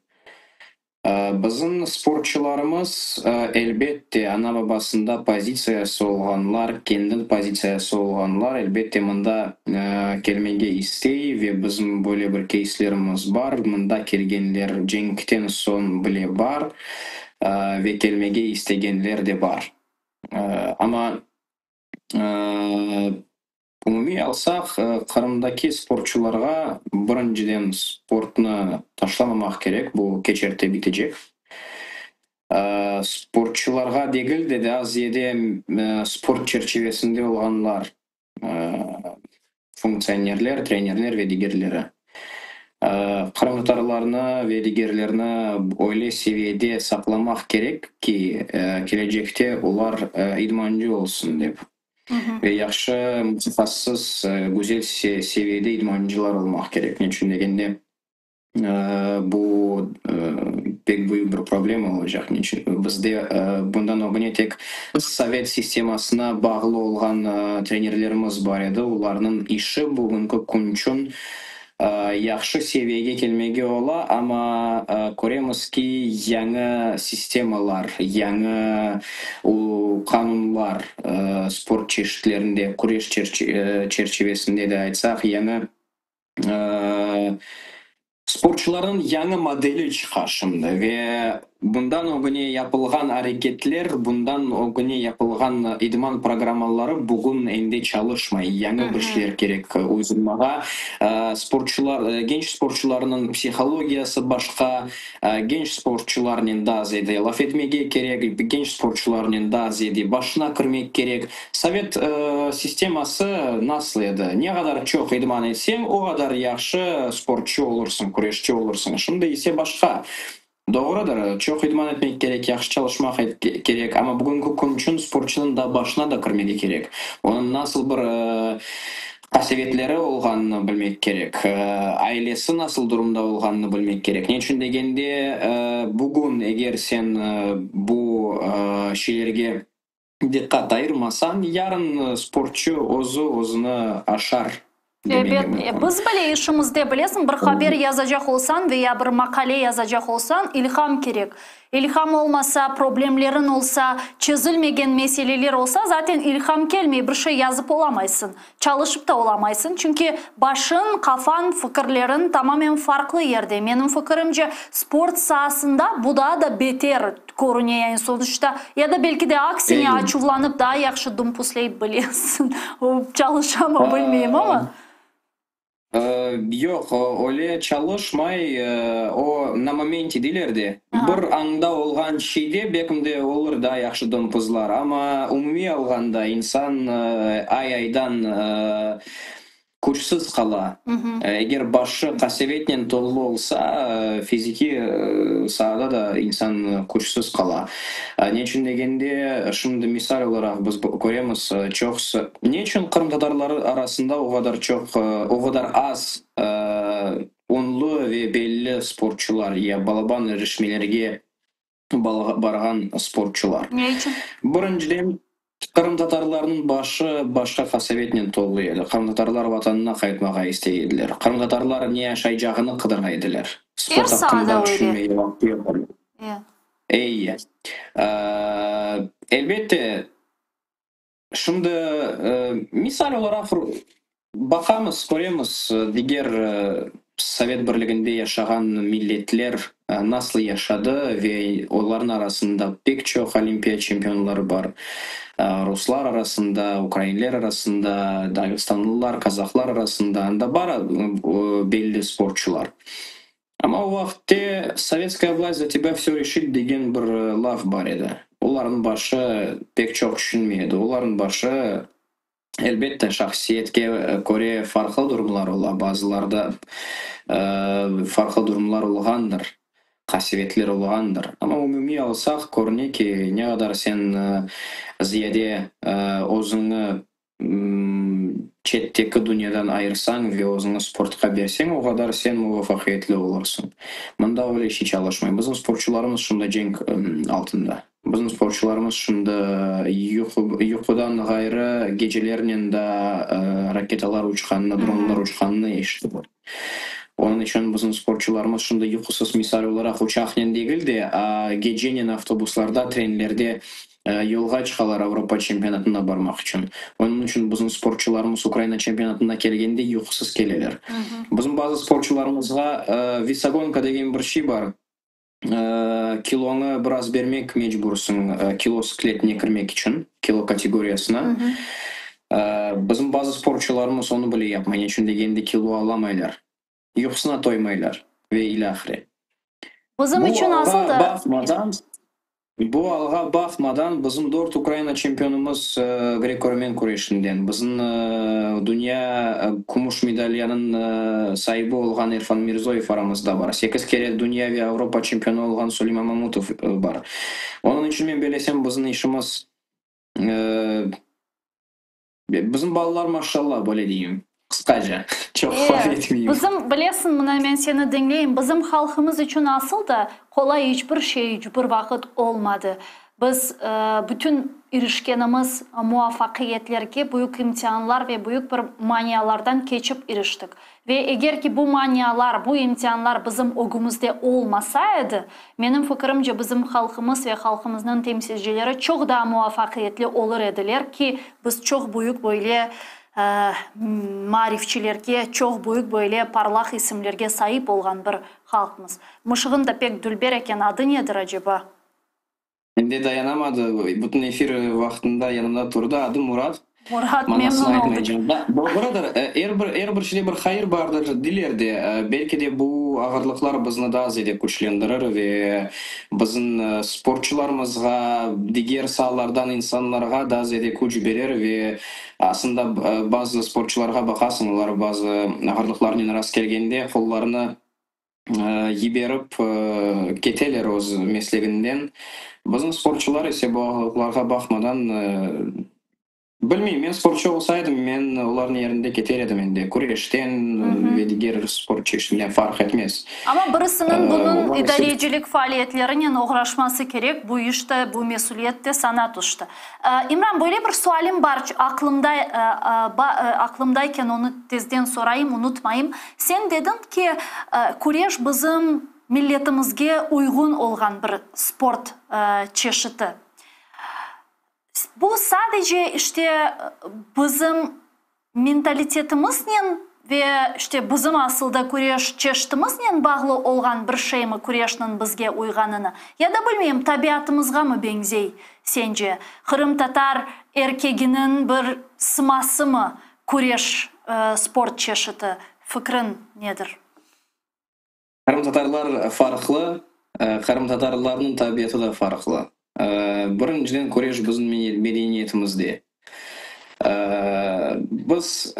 Bizim sportçularımız, elbette, ana-babasında pozitsiyası olğanlar, kendi pozitsiyası olğanlar, elbette, mında kelmege istey ve bizim böyle bir keyslerimiz bar, mında kelgenler cenkten soñ bile bar ve kelmege istegenler de bar. Amma Umumiy alsaq, Qırımdaki sportçularğa, birinciden, sportnı taşlamamaq kerek, bu keç-erte bitecek. Sportçularğa degil de, daa ziyade sport çerçivesinde olğanlar, funktsionerler, trenerler ve digerleri, qırımtatarlarnı ve digerlerni öyle seviyede saqlamaq kerek ki, kelecekte olar idmancı olsun dep. Ve yahşı mütehassıs, güzel seviyede idmancılar olmaq kerek. Ne içün degende, bu pek büyük bir problema olacaq. Ne içün bizde bundan ögüne tek sovet sistemasına bağlı olğan trenerlerimiz bar edi, olarnıñ işi bugünki kün içün Yahşı seviyege kelmege ola, amma köremiz ki, yañı sistemalar, yañı qanunlar, sport çeşitlerinde, küreş çerçivesinde de aytsaq, yañı sportçularnıñ yañı modeli çıqa şimdi ve Bundan ögüne yapılğan areketler, bundan ögüne yapılğan idman programmaları bugün endi çalışmay. Yañı bir şeyler kerek uydurmağa. Sportçular, genç sportçularnıñ psihologiyası başqa, genç sportçularnen daa ziyade laf etmege kerek, genç sportçularnen daa ziyade başına kirmek kerek. Sovet sisteması nasıl edi? Ne qadar çoq idman etseñ, o qadar yahşı sportçu olursıñ, küreşçi olursıñ. Şimdi ise başqa. Doğrudır, çoq idman etmek kerek, yahşı çalışmaq kerek, amma bugünki kün içün sportçunıñ da başına da kirmege kerek. Onıñ nasıl bir qasevetleri olğanını bilmek kerek, ailesi nasıl durumda olğanını bilmek kerek. Ne içün degende, bugün eger sen bu şeylerge Diqqat ayırmasañ, yarın sportçu özü özüni aşar demege Ebet, mümkün. biz bile işimizde, bilesiñ, bir haber yazacaq olsañ ve ya bir maqale yazacaq olsañ, ilham kerek. İlham olmasa, problemleriñ olsa, çezilmegen meseleler olsa, zaten ilham kelmey, bir şey yazıp olamaysıñ, çalışıp da olamaysıñ, çünki başıñ, qafañ, fikirleriñ tamamen farqlı yerde. Menim fikirimce, sport saasında bu daa da beter Körüne yani sonuçta, ya da belki de aksine açuvlanıp daa yahşı dumpusleyip bilesiñ. O çalışamı bilmeyim amma. Yoq, öyle çalışmay, o na momente deyler de, bir añda olğan şeyde belki de olur daa yahşı dompuzlar, amma umumiy alğanda insan ay-aydan Küçsiz qala. Eger başı qasevetnen tolu olsa, fizikiy saada da insan küçsiz qala. Ne içün degende, şimdi misal olaraq biz köremiz, çoqusı, ne içün qırımtatarlar arasında o qadar çoq, o qadar az ünlü ve belli sportçular ya balaban irişmelerge barğan sportçular? Ne içün? Birinciden, qırımtatarlarnıñ başı başqa qasevetnen tolu edi. Qırımtatarlar vatanına qaytmağa istey ediler. Qırımtatarlar ne yaşaycağını qıdıra ediler. Er Sport saada aqqında öyle. tüşünmege vaqtı yoq edi. Eyi. Elbette, Şimdi, misal olaraq, baqamız, köremiz, diger Sovet Birliginde yaşağan milletler nasıl yaşadı ve olarnıñ arasında pek çoq olimpiya çempionları bar, ruslar arasında, ukrainler arasında, dağıstanlılar, kazahlar arasında, anda bar belli sportçular. Amma o vaqıtte Sovetskaya vlast za tebâ vsö reşit degen bir laf bar edi. Olarnıñ başı pek çoq tüşünmey edi. Olarnıñ başı, elbette, şahsiyetke köre farqlı durumlar ola, bazılarda farqlı durumlar olğandır, qasevetler olğandır. Amma umumiy alsaq, körüne ki, ne qadar sen ziyade özüñni Çetteki dünyadan ayırsañ ve özüñni sportqa berseñ, o qadar sen muvafaqiyetli olursıñ. Mında öyle şey çalışmay. Bizim sportçularımız şimdi cenk altında. Bizim sportçularımız şimdi yuqudan ğayrı gecelernen da raketalar uçqanını, dronlar uçqanını eşitip. Onıñ içün bizim sportçularımız şimdi yuqusız, misal olaraq, uçaqnen degil de, gecenen avtobuslarda, trenlerde yolğa çıqalar Avropa çempionatına barmaq içün. Onıñ içün bizim sportçularımız Ukraina çempionatına kelgende yuqusız keleler. Bizim bazı sportçularımızğa vesogonka degen bir şey bar. Kiloñı biraz bermek mecbursıñ kilo sıkletine kirmek içün, kilo kategoriyasına. Bizim bazı sportçularımız onı bile yapmay, ne içün degende kilo alamaylar, yuqusına toymaylar ve ilâhre. Bizim içün asıl da. Baqmadan, Bu alğa baqmadan, bizim dört Ukraina çempionımız greko-romen küreşinden, bizim dünya kümüş medalyanıñ saibi olğan Erfan Mirzoyev aramızda bar, sekiz kere dünya ve Avropa çempionı olğan Suleyman Mamutov bar. Onıñ içün men bellesem, bizim işimiz, Bizim balalar maşallah, böyle deyim, qısqaca, çoq laf etmeyim. Bizim, bilesiñ, mına men seni diñleyim, bizim halqımız içün asıl da qolay iç bir şey iç bir vaqıt olmadı. Biz bütün irişkenimiz muvafaqiyetlerge büyük imtianlar ve büyük bir manialardan keçip iriştik. Ve eger ki bu manialar, bu imtianlar bizim ögümizde olmasa edi, menim fikirimce, bizim halqımız ve halqımıznıñ temsilcileri çoq daa muvafaqiyetli olur ediler ki, biz çoq büyük böyle maarifçilerge, çoq büyük böyle parlaq isimlerge saip olğan bir halqmız. Mışığın da pek dülber eken, adı nedir aceba? Endi dayanamadı, bütün efir vaqtında yanımda turdı. Adı Murat. Murat, memnun oldıq. Doğrudır, er bir, er bir şeyde bir hayır bardır deyler de, belki de bu ağırlıqlar bizni daa ziyade küçlendirir ve bizim sportçularımızğa, diger saalardan insanlarğa daa ziyade küç berer ve aslında bazı sportçularğa baqasıñ, olar bazı ağırlıqlarnen rastkelgende qollarını yiberip keteler öz mesleginden. Bizim sportçular ise bu ağırlıqlarğa baqmadan, bilmeyim, men sportçu olsaydım, men olarnıñ yerinde keter edim endi, küreşten ve diger sport çeşitinden farq etmez. Amma birisiniñ bunıñ idarecilik faaliyetlerinen oğraşması kerek, bu iş de, bu mesüliyet de saña tüşti. İmran, böyle bir sualim bar, aqlımda, aqlımdayken onı tezden sorayım, unutmayım. Sen dediñ ki, küreş bizim milletimizge uyğun olğan bir sport çeşiti. Bu sadece, işte, bizim Mentalitetimiznen ve, işte, bizim asılda küreş çeşitimiznen bağlı olğan bir şeymi küreşniñ bizge uyğanını? Ya da, bilmeyim, tabiatımızğamı beñzey, sence? Qırımtatar erkeginiñ bir sımasımı küreş sport çeşiti? Fikriñ nedir? Qırımtatarlar farqlı, qırımtatarlarnıñ tabiatı da farqlı. Birinciden, küreş bizim medeniyetimizde. Biz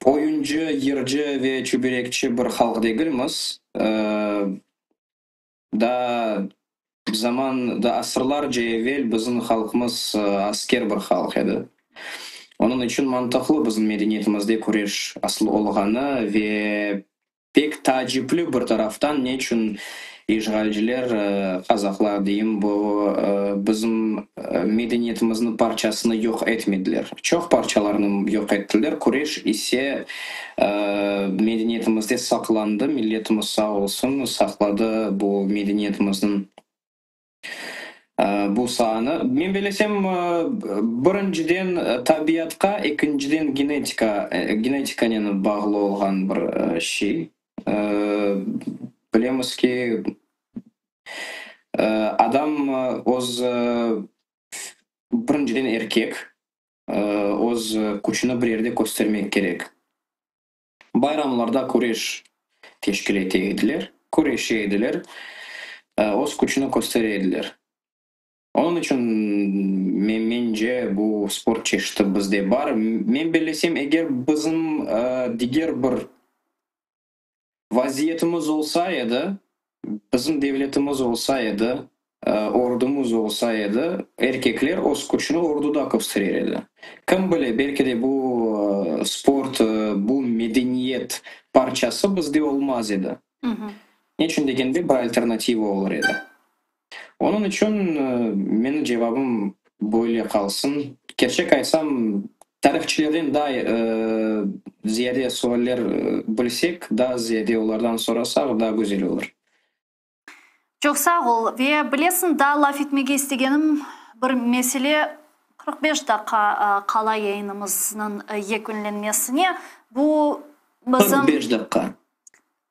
oyuncı, yırcı ve çüberekçi bir halq degilmiz. Daa zaman, daa asırlarca evel bizim halqımız asker bir halq edi. Onıñ içün mantıqlı bizim medeniyetimizde küreş asıl olğanı ve Pek taacipli bir taraftan, neçün işğalciler, qazaqlar deyim, bu bizim medeniyetimizniñ parçasını yoq etmediler. Çoq parçalarını yoq ettiler, küreş ise medeniyetimizde saqlandı, milletimiz sağ olsun, saqladı bu medeniyetimizniñ Bu saanı, men bellesem, birinciden tabiatqa, ekinciden genetika, genetikanen bağlı olğan bir şey. Bilemiz ki, adam öz, birinciden erkek, öz küçüni bir yerde köstermek kerek. Bayramlarda küreş teşkil ete ediler, küreşe ediler, öz küçüni köstere ediler. Onıñ içün, mence, bu sport çeşiti bizde bar. Men bellesem, eger bizim diger bir Vaziyetimiz olsa edi, bizim devletimiz olsa edi, ordumız olsa edi, erkekler öz küçüni orduda kösterer edi. Kim bile, belki de bu sport, bu medeniyet parçası bizde olmaz edi. Neçün degende, bir alternativa olur edi. Onıñ içün menim cevabım böyle qalsın. Kerçek aytsam, tarihçilerden daa ziyade sualler bilsek, daa ziyade olardan sorasaq, daa güzel olur. Çoq sağ ol. Ve bilesiñ, daa laf etmege istegenim bir mesele, 45 daqqa qala yayınımıznıñ yekünlenmesine. Bu bizim. 45 daqqa.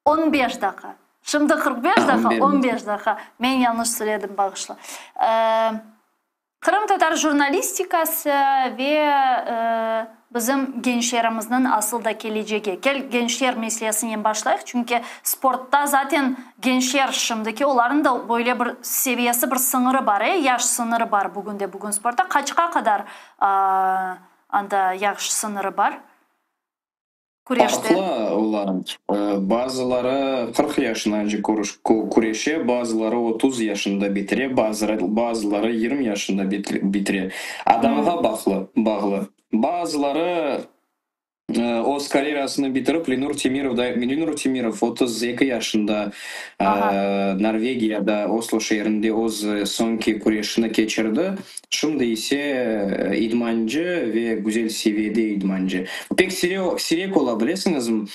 15 daqqa. Şimdi 45 daqqa, 15 daqqa. Men yañlış söyledim, bağışla. Qırımtatar jurnalistikası ve bizim gençlerimizniñ asıl da kelecegi. Kel, gençler meselesinen başlayıq, çünki sportta zaten gençler şimdiki, olarnıñ da böyle bir seviyesi, bir sıñırı bar, e, yaş sıñırı bar bugünde-bugün sportta. Qaçqa qadar anda yaş sıñırı bar? Küreşte. Farqlı ola. Bazıları 40 yaşınance küreşe, bazıları 30 yaşında bitire, bazıları 20 yaşında bitire. Adamğa baqlı, bağlı. Bazıları öz karyerasını bitirip, Lenur Temirov da, Lenur Temirov 32 yaşında Norvegiyada, Oslo şeerinde öz soñki küreşini keçirdi. Şimdi ise idmancı ve güzel seviyede idmancı. Pek siyrek ola, bilesiñizmi,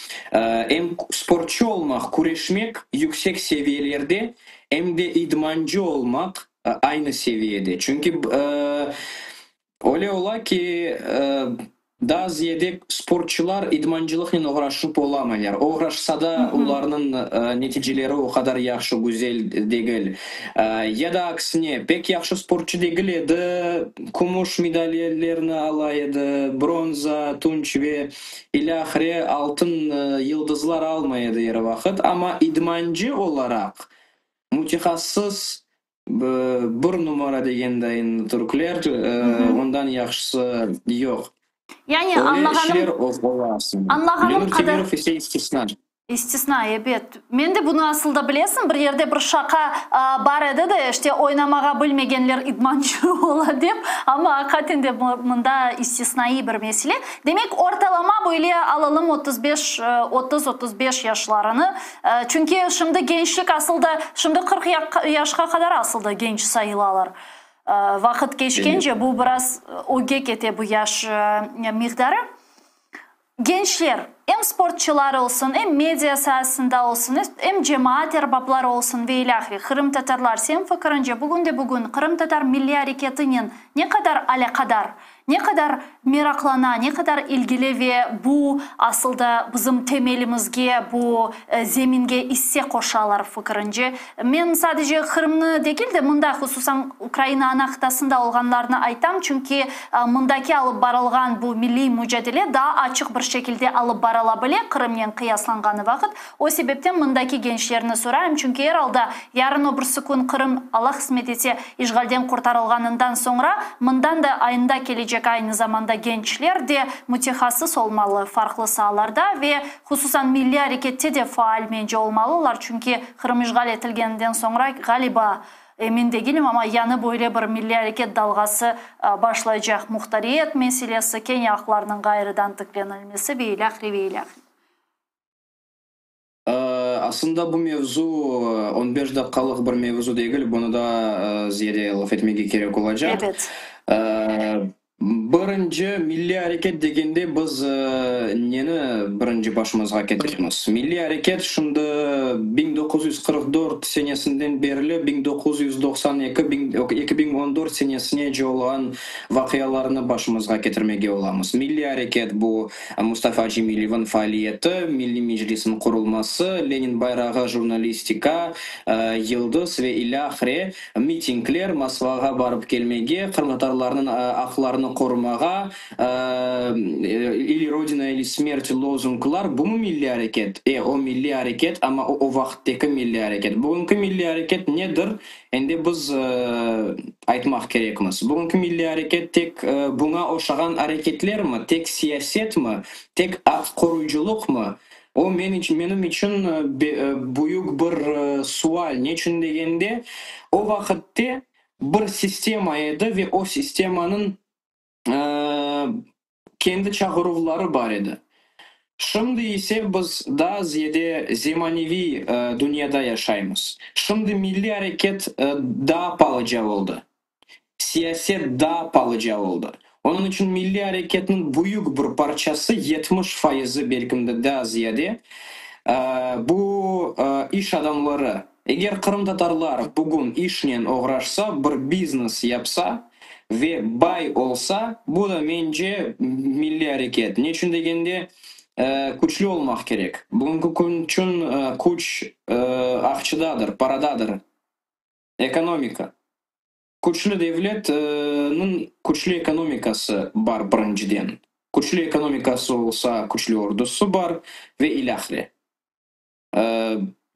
em sportçu olmaq, küreşmek yüksek seviyelerde, em de idmancı olmaq aynı seviyede. Çünki öyle ola ki, daa ziyade sportçular idmancılıqnen oğraşıp olamaylar. Oğraşsa da, olarnıñ neticeleri o qadar yahşı, güzel degil. Ya da aksine, pek yahşı sportçu degil edi, kümüş medallerni ala edi, bronza, tunç ve ilâhre, altın yıldızlar almay edi er vaqıt, amma idmancı olaraq mütehassıs, bir numara degendayın türkler, ondan yahşısı yoq. Yani Öyle añlağanım, işler ola aslında. añlağanım Lenur qadar. Temirov ise istisna. İstisna, ebet. Men de bunı asıl da bilesiñ, bir yerde bir şaqa bar edi de, işte oynamağa bilmegenler idmancı ola dep, amma aqiqaten de mında istisnaiy bir mesele. Demek, ortalama böyle alalım 35, 30-35 yaşlarını, çünki şimdi gençlik asıl da, şimdi 40 yaşqa qadar asıl da genç sayılalar. Vaqıt keçkence bu biraz ögge kete bu yaş miqdarı. Gençler, em sportçılar olsun, em media saasında olsun, em cemaat erbapları olsun ve ilâhre, qırımtatarlar, seniñ fikiriñce, bugünde-bugün qırımtatar milliy areketinen ne qadar alâqadar, ne qadar meraqlana, ne qadar ilgili ve bu asıl da bizim temelimizge, bu zeminge isse qoşalar fikiriñce? Men sadece Qırımnı degil de, mında, hususan Ukraina ana qıtasında olğanlarnı aytam, çünki mındaki alıp barılğan bu milliy mücadele daa açıq bir şekilde alıp barıla bile, Qırımnen qıyaslanğanı vaqıt. O sebepten mındaki gençlerni sorayım, çünki er alda yarın o birsi kün Qırım, Alla qısmet etse, işğalden qurtarılğanından soñra, mından da ayında kelecek aynı zamanda gençler de mütehassıs olmalı farqlı saalarda ve hususan milliy arekette de faal mence olmalılar, çünki Qırım işğal etilgeninden soñra, ğaliba, emin degilim, amma yañı böyle bir milliy areket dalğası başlaycaq, muhtariyet meselesi, kene aqlarnıñ ğayrıdan tiklenilmesi ve ilâhre, ve ilâhre. Aslında bu mevzu 15 daqqalıq bir mevzu degil, bunı da ziyade laf etmege kerek olacaq. Ebet. Birinci, milliy areket degende biz neni birinci başımızğa ketiremiz? Milliy areket şimdi 1944 senesinden berli 1992, 2014 senesinece olğan vaqialarnı başımızğa ketirmege olamız. Milliy areket bu Mustafa Cemilevniñ faaliyeti, Milliy Meclisniñ qurulması, Lenin bayrağı, jurnalistika, Yıldız ve ilâhre, mitingler, Moskvağa barıp kelmege, qırımtatarlarnıñ aqlarını qorumağa, ili Rodina, ili smert lozunglar, bumı milliy areket? E, o milliy areket, amma o, o vaqıttaki milliy areket. Bugünki milliy areket nedir? Endi biz aytmaq kerekmiz. Bugünki milliy areket tek buña oşağan areketlermi, tek siyasetmi, tek aq qoruyıcılıqmı? O menim içün büyük bir sual. Neçün degende, o vaqıtte bir sistema edi ve o sistemanıñ kendi çağıruvları bar edi. Şimdi ise biz daa ziyade zemaneviy dünyada yaşaymız. Şimdi milliy areket daa palıca oldı. Siyaset daa palıca oldı. Onıñ içün milliy areketniñ büyük bir parçası, 70 fayızı, belkim de daa ziyade, bu iş adamları. Eger qırımtatarlar bugün işnen oğraşsa, bir biznes yapsa ve bay olsa, bu da, mence, milliy areket. Neçün degende, küçlü olmaq kerek. Bugünki kün içün küç aqçıdadır, paradadır, ekonomika. Küçlü devletniñ küçlü ekonomikası bar birinciden. Küçlü ekonomikası olsa, küçlü ordusı bar ve ilâhre.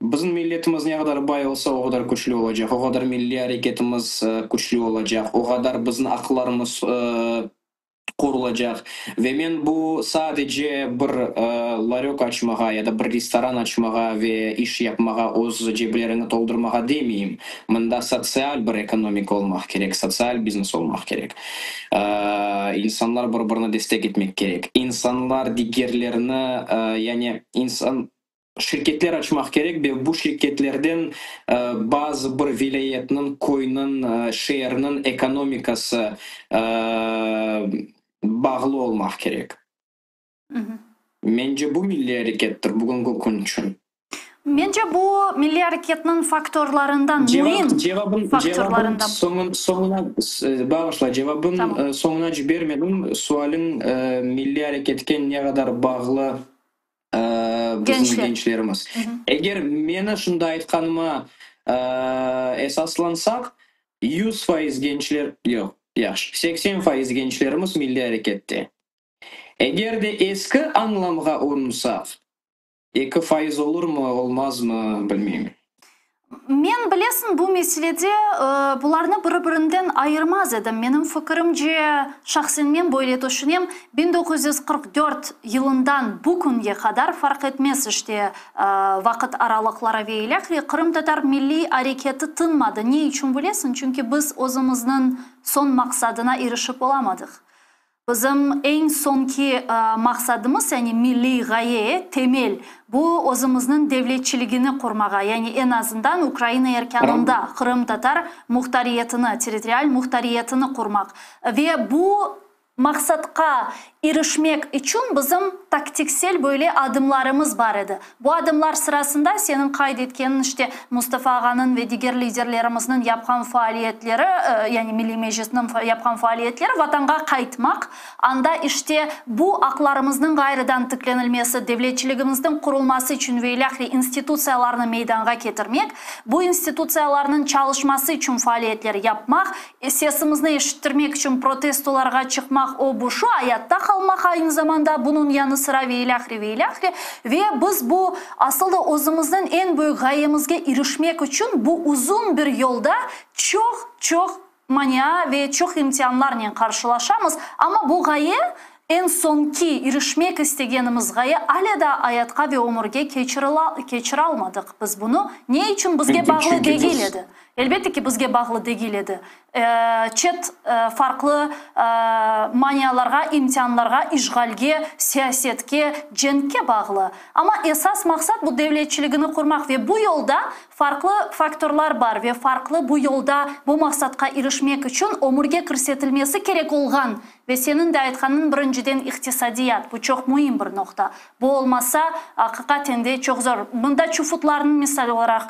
Bizim milletimiz ne qadar bay olsa, o qadar küçlü olacaq, o qadar milliy areketimiz küçlü olacaq, o qadar bizim aqlarımız qorulacaq. Ve men bu sadece bir larök açmağa ya da bir restoran açmağa ve iş yapmağa, öz cebleriñi toldurmağa demeyim. Mında sotsial bir ekonomika olmaq kerek, sotsial biznes olmaq kerek. İnsanlar bir-birini destek etmek kerek. İnsanlar digerlerini, yani insan, şirketler açmaq kerek ve bu şirketlerden bazı bir vilâyetniñ, köyniñ, şeerniñ ekonomikası bağlı olmaq kerek. Mence, bu milliy arekettir bugünki kün içün. Mence, bu milliy areketniñ faktorlarından, müim faktorlarından. Cevabın soñuna, bağışla, cevabın soñunace bermedim. Sualiñ milliy areketke ne qadar bağlı bizim gençlerimiz. Eger meni şimdi aytqanıma esaslansaq, 100% gençler, yoq, yahşı, 80% gençlerimiz milliy arekette. Eger de eski añlamğa urunsaq, 2% olurmı, olmazmı, bilmeyim. Men, bilesiñ, bu meselede bularnı biri-birinden ayırmaz edim. Menim fikirimce, şahsen men böyle tüşünem, 1944 yılından bu künge qadar, farq etmez işte, vaqıt aralıqları ve ilâhre, qırımtatar milliy areketi tınmadı. Ne içün bilesiñ? Çünki biz özümizniñ soñ maqsadına irişip olamadıq. Bizim eñ soñki maqsadımız, yani milliy ğaye, temel, bu özümizniñ devletçiligini qurmağa, yani eñ azından Ukraina erkânında qırımtatar muhtariyetini, territorial muhtariyetini qurmaq. Ve bu maqsatqa irişmek içün bizim taktiksel böyle adımlarımız bar edi. Bu adımlar sırasında seniñ qayd etkeniñ, işte, Mustafa ağanıñ ve diger liderlerimizniñ yapqan faaliyetleri, yani Milliy Meclisniñ yapqan faaliyetleri, Vatanğa qaytmaq, anda, işte, bu aqlarımıznıñ ğayrıdan tiklenilmesi, devletçiligimizniñ qurulması içün ve ilâhre institutsiyalarnı meydanğa ketirmek, bu institutsiyalarnıñ çalışması içün faaliyetler yapmaq, Sesimizni eşittirmek içün protestolarğa çıqmaq, o, bu, şu, ayatta qalmaq aynı zamanda, bunıñ yanı sıra ve ilâhre, ve ilâhre. Ve biz bu, asıl da özümizniñ eñ büyük ğayemizge irişmek içün bu uzun bir yolda çoq, çoq mania ve çoq imtianlarnen qarşılaşamız. Amma bu ğaye, eñ soñki irişmek istegenimiz ğaye alâ daa ayatqa ve ömürge keçiralmadıq biz bunı. Ne içün bizge bağlı degil edi? Elbette ki, bizge bağlı degil edi. Çet farqlı manialarğa, imtianlarğa, işğalge, siyasetke, cenkke bağlı. Amma esas maqsat bu devletçiligini qurmaq ve bu yolda farqlı faktorlar bar ve farqlı bu yolda bu maqsatqa irişmek içün ömürge kirsetilmesi kerek olğan ve seniñ de aytqanıñ birinciden iqtisadiyat, bu çoq müim bir noqta. Bu olmasa, aqiqaten de çoq zor. Mında çufutlarnıñ misal olaraq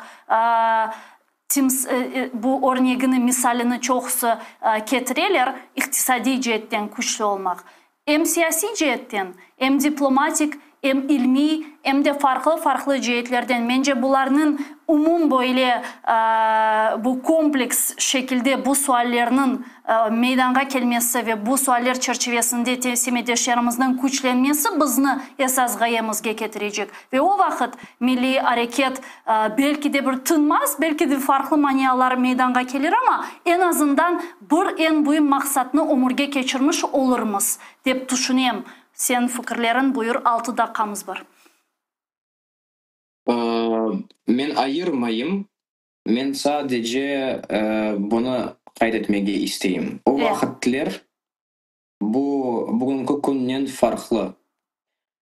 bu örnegini, misalini çoqusı ketireler, iqtisadiy ceetten küçlü olmaq. Em siyasiy ceetten, em diplomatik, em ilmiy, em de farqlı-farqlı ceetlerden. Mence, bularnıñ umum böyle bu kompleks şekilde bu suallerniñ meydanğa kelmesi ve bu sualler çerçivesinde semetdeşlerimizniñ küçlenmesi bizni esas ğayemizge ketirecek. Ve o vaqıt milliy areket belki de bir tınmaz, belki de farqlı manialar meydanğa kelir, amma eñ azından bir eñ büyüm maqsatnı ömürge keçirmiş olurmız, dep tüşünem. Seniñ fikirleriñ, buyur, altı daqqamız bar. Men ayırmayım, men sadece bunı qayd etmege isteyim. O vaqıtler bu bugünki künnen farqlı.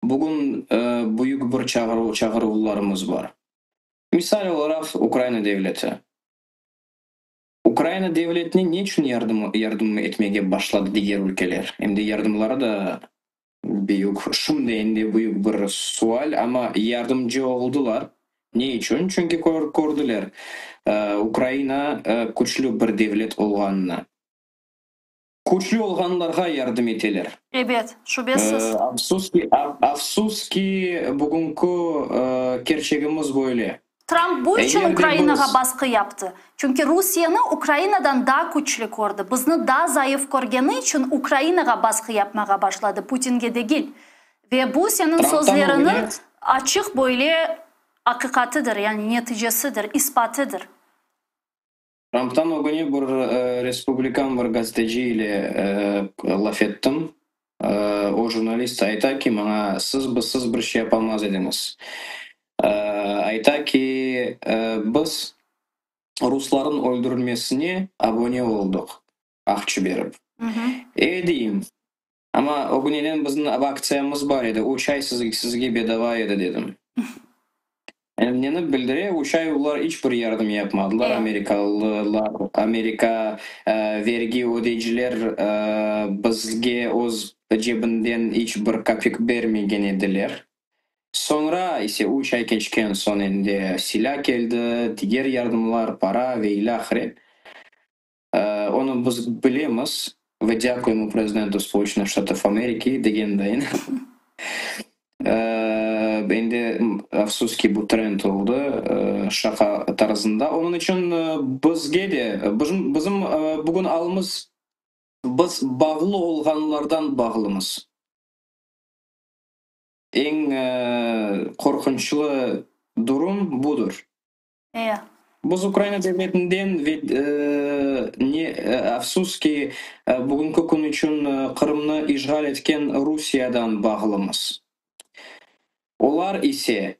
Bugün büyük bir çağıruvlarımız bar. Misal olaraq, Ukraina devleti. Ukraina devletine ne içün yardım etmege başladı diger ülkeler? Em de yardımları da büyük, şimdi endi büyük bir sual, amma yardımcı oldılar. Ne içün? Çünki kördiler, Ukraina küçlü bir devlet olğanını. Küçlü olğanlarğa yardım eteler. Ebet, şübesiz. Afsus ki, afsus ki, bugünki kerçegimiz böyle. Tramp bu içün Ukrainağa basqı yaptı. Çünki Rusiyeni Ukrainadan daa küçlü kördi. Bizni daa zayıf körgeni içün Ukrainağa basqı yapmağa başladı, Putinge degil. Ve bu seniñ sözleriniñ açıq böyle aqiqatıdır, yani neticesidir, ispatıdır. Tramptan ögüne bir respublikan bir gazeteci ile laf ettim. O jurnalist ayta ki, maña, siz bizsiz bir şey yapalmaz ediñiz. Ayta ki, biz rusların öldürilmesine abone oldıq, aqça berip. E, deyim, amma ögüneden bizim aktsiyamız bar edi, üç ay sizge bedava edi, dedim. Neni bildire, üç ay olar iç bir yardım yapmadılar, amerikalılar, Amerika vergi ödeyciler bizge öz cebinden iç bir kapik bermegen ediler. Soñra ise üç ay keçken soñ endi silâ keldi, diger yardımlar, para ve ilâhre. Onı biz bilemiz ve dâkuyemo Prezidentu Spoluçenıh Ştatov Ameriki degen dayın. Endi, afsus ki, bu trend oldı, şaqa tarzında. Onıñ içün bizge de, bizim bugün alımız, biz bağlı olğanlardan bağlımız. Eñ qorqunçlı durum budır. Biz Ukraina devletinden ve ne afsus ki, bugünki kün içün Qırımnı işğal etken Rusiyadan bağlımız. Olar ise,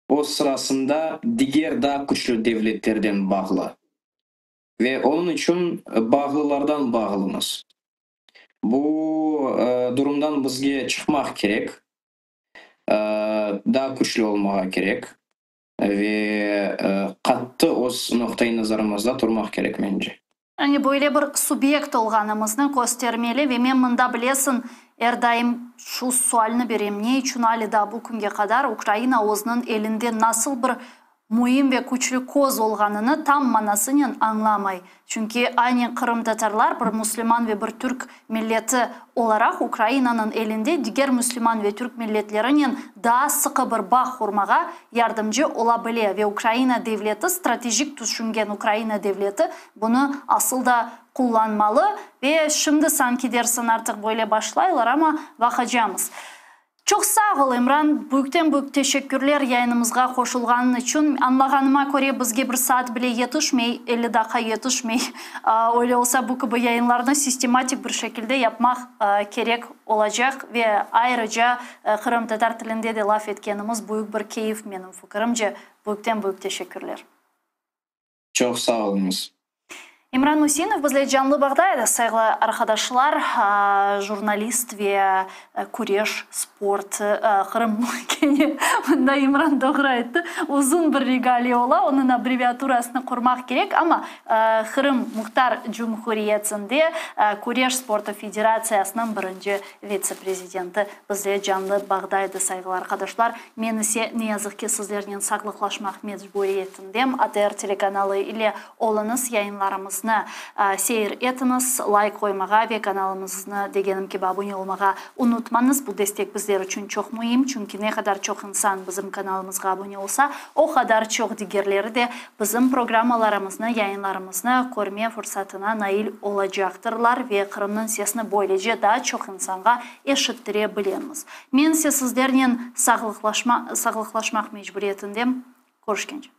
öz sırasında, diger daa küçlü devletlerden bağlı. Ve onıñ içün bağlılardan bağlımız. Bu durumdan bizge çıqmaq kerek, daa küçlü olmağa kerek. Ve qattı öz noqta-i nazarımızda turmaq kerek, mence. Yani böyle bir subyekt olğanımıznı köstermeli ve men mında, bilesiñ, er daim şu sualni berem, ne içün ale daa bu künge qadar Ukraina özüniñ elinde nasıl bir müim ve küçlü koz olğanını tam manasınen añlamay? Çünki aynen qırımtatarlar bir müslüman ve bir türk milleti olaraq Ukrainanıñ elinde diger müslüman ve türk milletlerinen daa sıqı bir bağ qurmağa yardımcı ola bile ve Ukraina devleti, stratejik tüşüngen Ukraina devleti bunı asıl da qullanmalı ve şimdi sanki dersiñ artıq böyle başlaylar, amma baqacamız. Çoq sağ ol, İmran, büyükten-büyük teşekkürler yayınımızğa qoşulğanıñ içün. Añlağanıma köre, bizge bir saat bile yetişmey, 50 daqqa yetişmey. Öyle olsa, bu kibi yayınlarnı sistematik bir şekilde yapmaq kerek olacaq ve ayrıca qırımtatar tilinde de laf etkenimiz büyük bir keyif, menim fikirimce. Büyükten-büyük teşekkürler. Çoq sağ oluñız. İmran Üseinov bizle canlı bağda edi, sayğılı arqadaşlar, jurnalist ve küreş sportı, Qırım, kene mında İmran doğru ayttı, uzun bir regaliya ola, onıñ abbreviaturasını qurmaq kerek, amma Qırım Muhtar Cumhuriyetinde Küreş sportı federatsiyasınıñ birinci vitse-prezidenti bizle canlı bağda edi, sayğılı arqadaşlar. Men ise, ne yazıq ki, sizlernen sağlıqlaşmaq mecburiyetindem. ATR telekanalı ile oluñız, yayınlarımıznı seyir etiñiz, layk qoymağa ve kanalımıznı, degenim kibi, abune olmağa unutmañız. Bu destek bizler içün çoq müim, çünki ne qadar çoq insan bizim kanalımızğa abune olsa, o qadar çoq digerleri de bizim programmalarımıznı, yayınlarımıznı körme fırsatına nail olacaqtırlar ve Qırımnıñ sesini böylece daa çoq insanğa eşittire bilemiz. Men ise sizlernen sağlıqlaşmaq mecburiyetindem. Körüşkence.